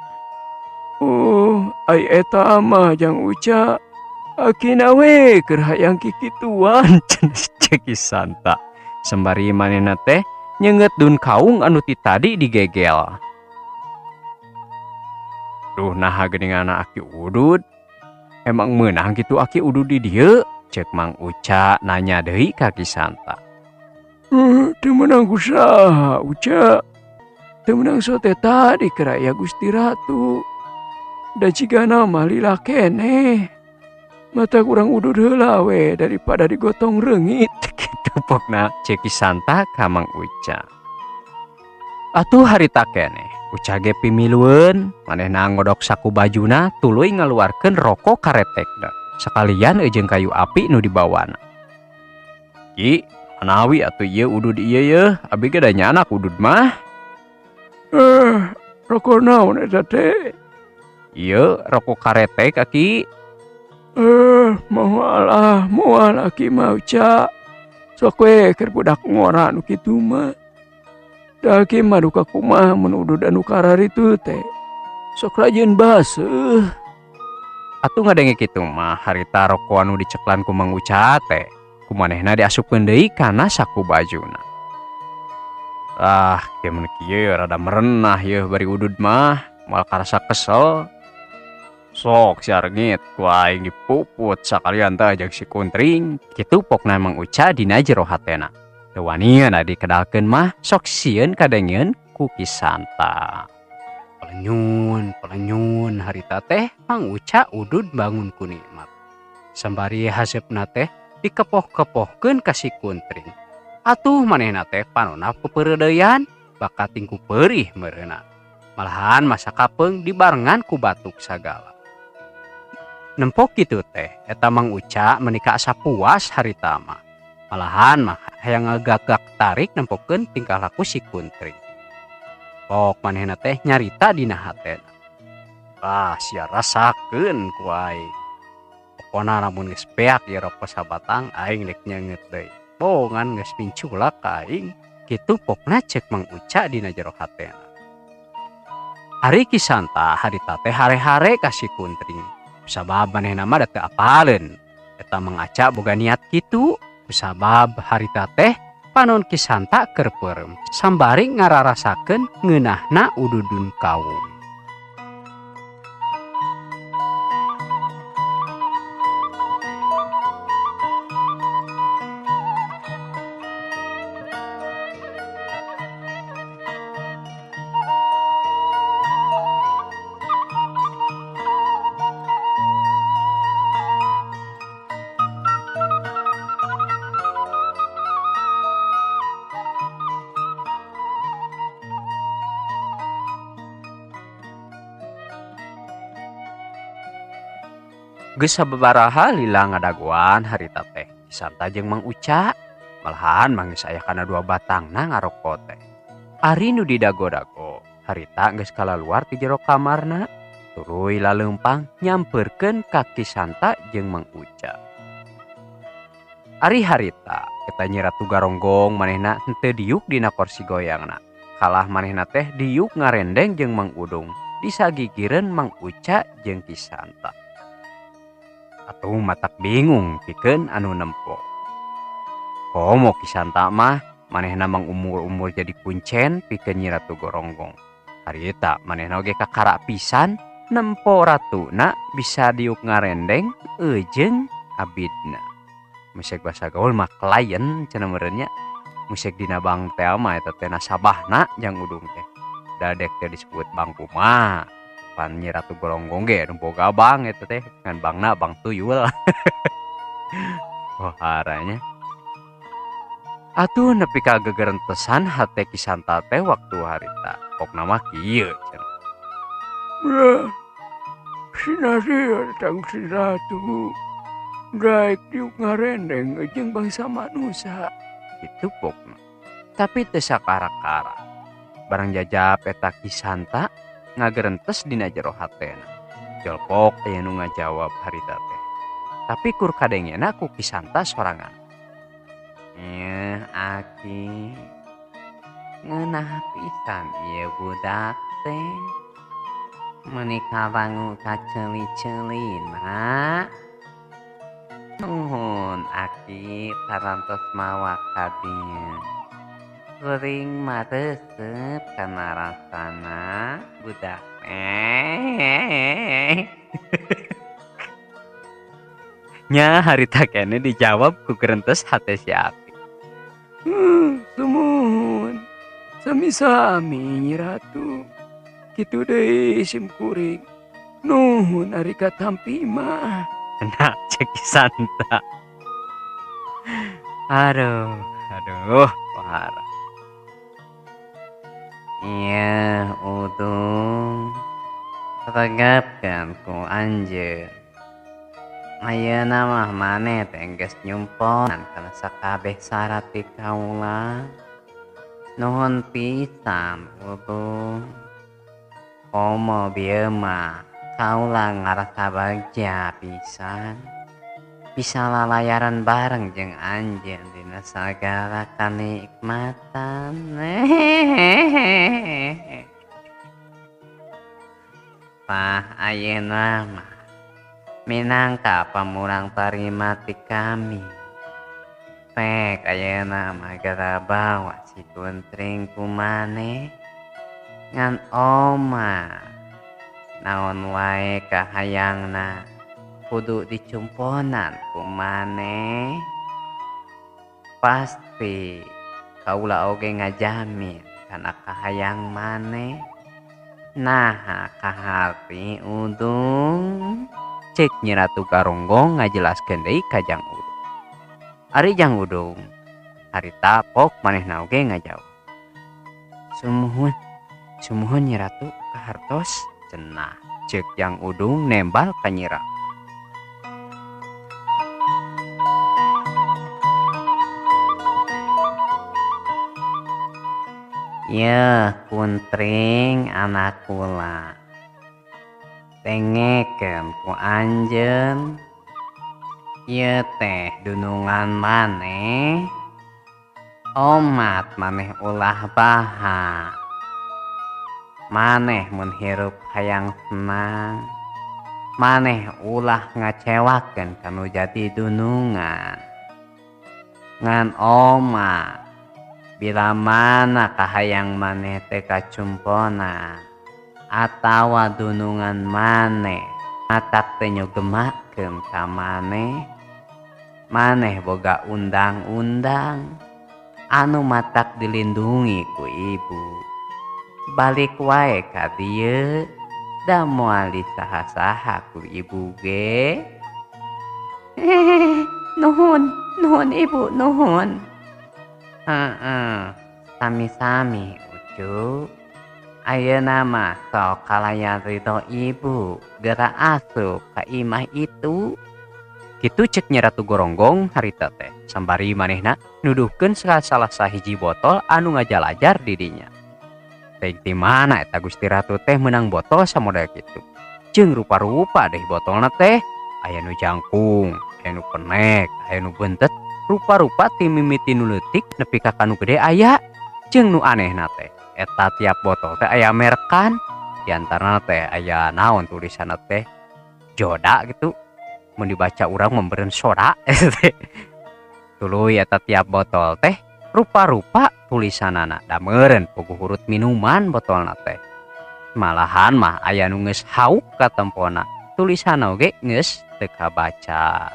[SPEAKER 2] Oh, ai eta mah Jang Uca. Akina we keur hayang kikituan
[SPEAKER 1] cenah cek Ki Santa. Sembari manehna teh nyeungeut dun kaung anu ti tadi digegel. Duh naha geuninganna Aki udud. Emang meunang kitu Aki udud di dieu? Cek Mang Uca nanya deui ka Ki Santa.
[SPEAKER 2] Teu meunang ku saha Uca. Teu meunang sote tadi keur aya Gusti Ratu. Da jigana mah lila keneh. Mata kurang udud heula we daripada digotong reungit.
[SPEAKER 1] Kitu pokna cek Ki Santa ka Mang Uca. Atuh harita keneh Uca ge pimilueun, manehna ngodok saku bajuna tuluy ngaluarkeun rokok karetekna sakalian jeung kayu api nu dibawana. Ki, manawi atuh ieu udud ieu yeuh, abi ge da nyanak udud mah.
[SPEAKER 2] Rokok naon eta teh?
[SPEAKER 1] Ieu rokok karetek Aki.
[SPEAKER 2] Moal moal Aki mah Uca. Sok we keur budak ngora nu kitu mah. Da Aki mah duka kumaha mun udud anu kararitu teh. Sok rajin baseuh.
[SPEAKER 1] Atuh ngadenge kitu mah harita rokok anu diceklan ku Mang Uca teh. Kumanehna diasupkeun deui kana saku bajuna. Ah, kieu mun kieu rada merenah yeuh bari udud mah, moal karasa kesel. Sok si Arngit ku aing dipuput sakalian teh jeung si Kuntring. Kitu pokna Mang Uca dina jero hatena. Teu wanian dikedalkeun mah sok sieun kadengeun ku Ki Santa. Pelenyun, pelenyun harita teh Mang Uca udud bangun ku nikmat. Sambari haseupna teh dikepoh-kepohkeun ka si Kuntring. Atuh manehna teh panona pepeureudeyan bakat tingku perih meureuna. Malahan masa kapeung dibarengan ku batuk sagala. Nempok kitu teh eta Mang Uca meuni asa puas harita mah. Malahan mah hayang ngagagak tarik nempokeun tingkah laku si Kuntring. Pok manehna teh nyarita dina hatena. Ah, sia rasakeun ku aing. Pokona lamun geus beak ieu rokok sabatang aing rek nyeungeut deui. Bongan geus minculak ka aing. Kitu pokna cek Mang Uca dina jero hatena. Ari Ki Santa harita teh hare-hare ka si Kuntring. Sabab manehna mah da teu apaleun. Eta Mang Aca boga niat kitu. Sabab harita teh panon Ki Santa keur peureum sambari ngararasakeun ngeunahna ududun kaung. Geus sababaraha lila ngadagoan harita teh Ki Santa jeung Mang Uca. Malahan mah geus aya kana dua batangna ngaroko teh. Ari nu didago-dago harita geus kalaluar ti jero kamarna tuluy laleumpang nyamperkeun ka Ki Santa jeung Mang Uca. Ari harita eta Nyi Ratu Garonggong manehna henteu diuk dina kursi goyangna. Kalah manehna teh diuk ngarendeng jeung Mang Udung disagigireun Mang Uca jeung Ki Santa. Atuh matak bingung pikeun anu nempo. Komo Ki Santa mah manehna mang umur-umur jadi kuncen pikeun Nyi Ratu Goronggong. Harita manehna oge kakara pisan nempo ratuna bisa diuk ngarendeng eujeung abidna. Musek basa gaul mah klien cenah meureun nya. Musek dina bank teh mah eta teh nasabahna Jang Udung teh. Dadek teh disebut bank kumaha. Pan Nyi Ratu Goronggong ge nu boga bank eta teh ngan bankna bank tuyul. Wah, atuh nepi ka gegerentesan hate Ki Santa teh waktu harita. Pokna mah kieu cenah.
[SPEAKER 2] Beuh, sinaria tang si ratu. Daek diuk ngarendeng jeung bangsa manusia.
[SPEAKER 1] Kitu pokna. Tapi teu sakara-kara. Barang jajap eta Ki Santa ngagerentes dina jero hatena. Jolpok aya nu ngajawab harita teh. Tapi kur kadengena ku Ki Santa sorangan.
[SPEAKER 3] Ieu aki ngeunah pisan ieu budak teh. Meuni kawangu kaceuli-ceulina. Nuhun aki parantos mawa ka dieu. Kuring maresep kana rasana budak teh.
[SPEAKER 1] Nya harita keneh dijawab ku gerentes hate si Aki.
[SPEAKER 2] Sumuhun sami-sami Nyi Ratu. Kitu deui sim kuring. Nuhun ari katampi mah.
[SPEAKER 1] Nah, cek Ki Santa. Aduh, aduh, wahara.
[SPEAKER 3] Iya, Udung. Regapkeun ku anjeun. Ayeuna mah maneh teh geus nyumponan kana sakabeh syarat ti kaula. Nuhun pisan, Udung. Komo bieu mah kaula ngarasa bagja pisan. Bisa lalayaran bareng jeung anjeun dina sagala kanikmatan. Tah ayeuna mah minangka pamurang tarima ti kami. Pek ayeuna mah geura bawa si Kuntring ku maneh ngan oma. Naon wae kahayangna kudu dicumponan ku maneh. Pasti kaula oge ngajamin kana kahayang maneh. Naha kaharti Udung.
[SPEAKER 1] Cek Nyi Ratu Garonggong ngajelaskeun deui ka Jang Udung. Ari Jang Udung harita pok manehna oge ngajawab. Sumuhun, sumuhun Nyi Ratu kahartos cenah. Cek Jang Udung nembal ka Nyi Ratu.
[SPEAKER 3] Yeuh Kuntring anak kula. Dengekeun ku anjeun. Ieu teh dunungan maneh. Omat maneh ulah baha. Maneh mun hirup hayang senang. Maneh ulah ngacewakeun kanu jadi dunungan. Ngan omat bila mana kahayang maneh teh kacumpona atawa dunungan maneh matak teh nyugemakeun ka maneh, maneh boga undang-undang anu matak dilindungi ku ibu. Balik wae ka dieu da moal disaha-saha ku ibu ge. Nuhun, nuhun ibu, nuhun. Heeh, sami-sami Ucu. Ayeuna mah sok kalayan ridho ibu geura asup ka imah itu.
[SPEAKER 1] Kitu cek Nyi Ratu Goronggong harita teh sambari manehna nuduhkeun salah sahiji botol anu ngajalajar di dinya. Teuing ti mana eta Gusti Ratu teh meunang botol samodel kitu. Jeung rupa-rupa deh botolna teh, aya nu jangkung, aya nu penek, aya nu bentet, rupa-rupa ti mimiti nu leutik nepi ka kanu gede aya. Jeung nu anehna teh eta tiap botol teh aya merekan, di antarana teh aya naon tulisanna teh Joda gitu.
[SPEAKER 3] Mun dibaca urang memberen soda teh. Tuluy eta tiap botol teh rupa-rupa tulisanana da meureun puguh hurut minuman botolna teh. Malahan mah aya nu geus hauk katempona, tulisan oge geus teu kabaca.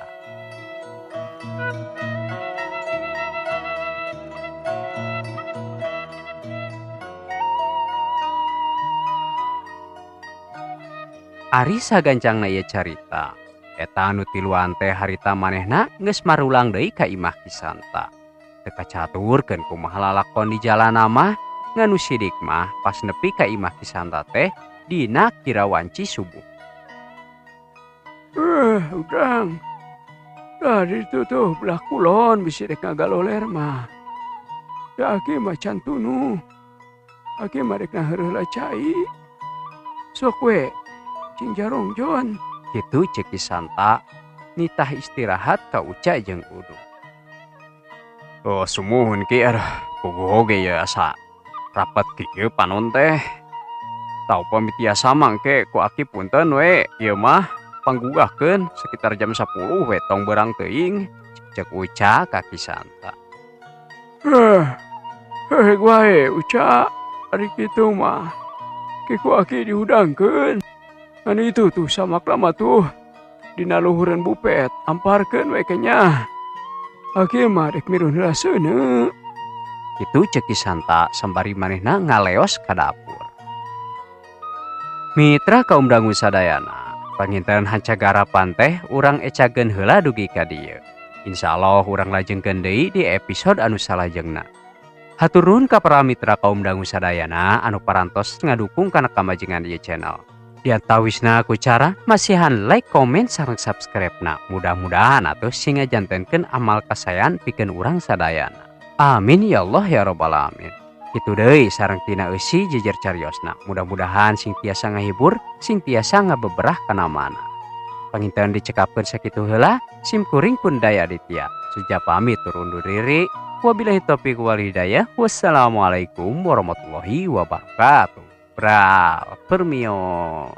[SPEAKER 3] Ari sagancangna ieu carita, eta anu tiluan teh harita manehna geus marulang deui ka imah Ki Santa. Teu kacaturkeun kumaha lalakon di jalana mah, ngan nu sidik mah pas nepi ka imah Ki Santa teh dina kira wanci subuh.
[SPEAKER 2] Ujang. Dari itu tuh belah kulon bisi rek ngagaloler mah. Da aki mah can tunu. Aki mah rek ngaheureuh cai. Sok we cing jarong jon.
[SPEAKER 3] Kitu ceuk Ki Santa nitah istirahat ka Uca jeung Udung.
[SPEAKER 1] Oh sumuhun Ki, aduh puguh oge ye asa rapet kieu panon teh. Tau pami tiasa mangke ku aki punten we ieu mah panggugahkeun sekitar jam 10 we tong berang teuing, ceuk Uca ka Ki Santa.
[SPEAKER 2] Heh wae Uca, ari kitu mah ki ku aki dihudangkeun. Ngan itu tuh samak lama tuh dina luhureun bupet amparkeun we kenya. Aki mah rek mirun heula seuneu.
[SPEAKER 3] Kitu ceuk Ki Santa sambari manehna ngaleos ka dapur. Mitra kaum dangu sadayana, panginten hancagarapan teh urang ecageun heula dugi ka dieu. Insyaallah urang lajengkeun deui di episode anu salajengna. Hatur nuhun ka para mitra kaum dangu sadayana anu parantos ngadukung kana kamajengan ieu channel. Diantawisna ku cara masihan like, komen, sareng subscribe-na. Mudah-mudahan atuh sing ngajantenkeun amal kasayan pikeun urang sadayana. Amin ya Allah ya rabbal alamin. Kitu deui sareng tina eusi jejer cariosna. Mudah-mudahan sing tiasa ngahibur, sing tiasa ngabeberah kana mana. Panginten dicekapkeun sakitu heula, sim kuring pun Daya Aditya. Suja pamit turun undur diri. Wabillahi taufiq wal hidayah. Wassalamualaikum warahmatullahi wabarakatuh. Bral, permios.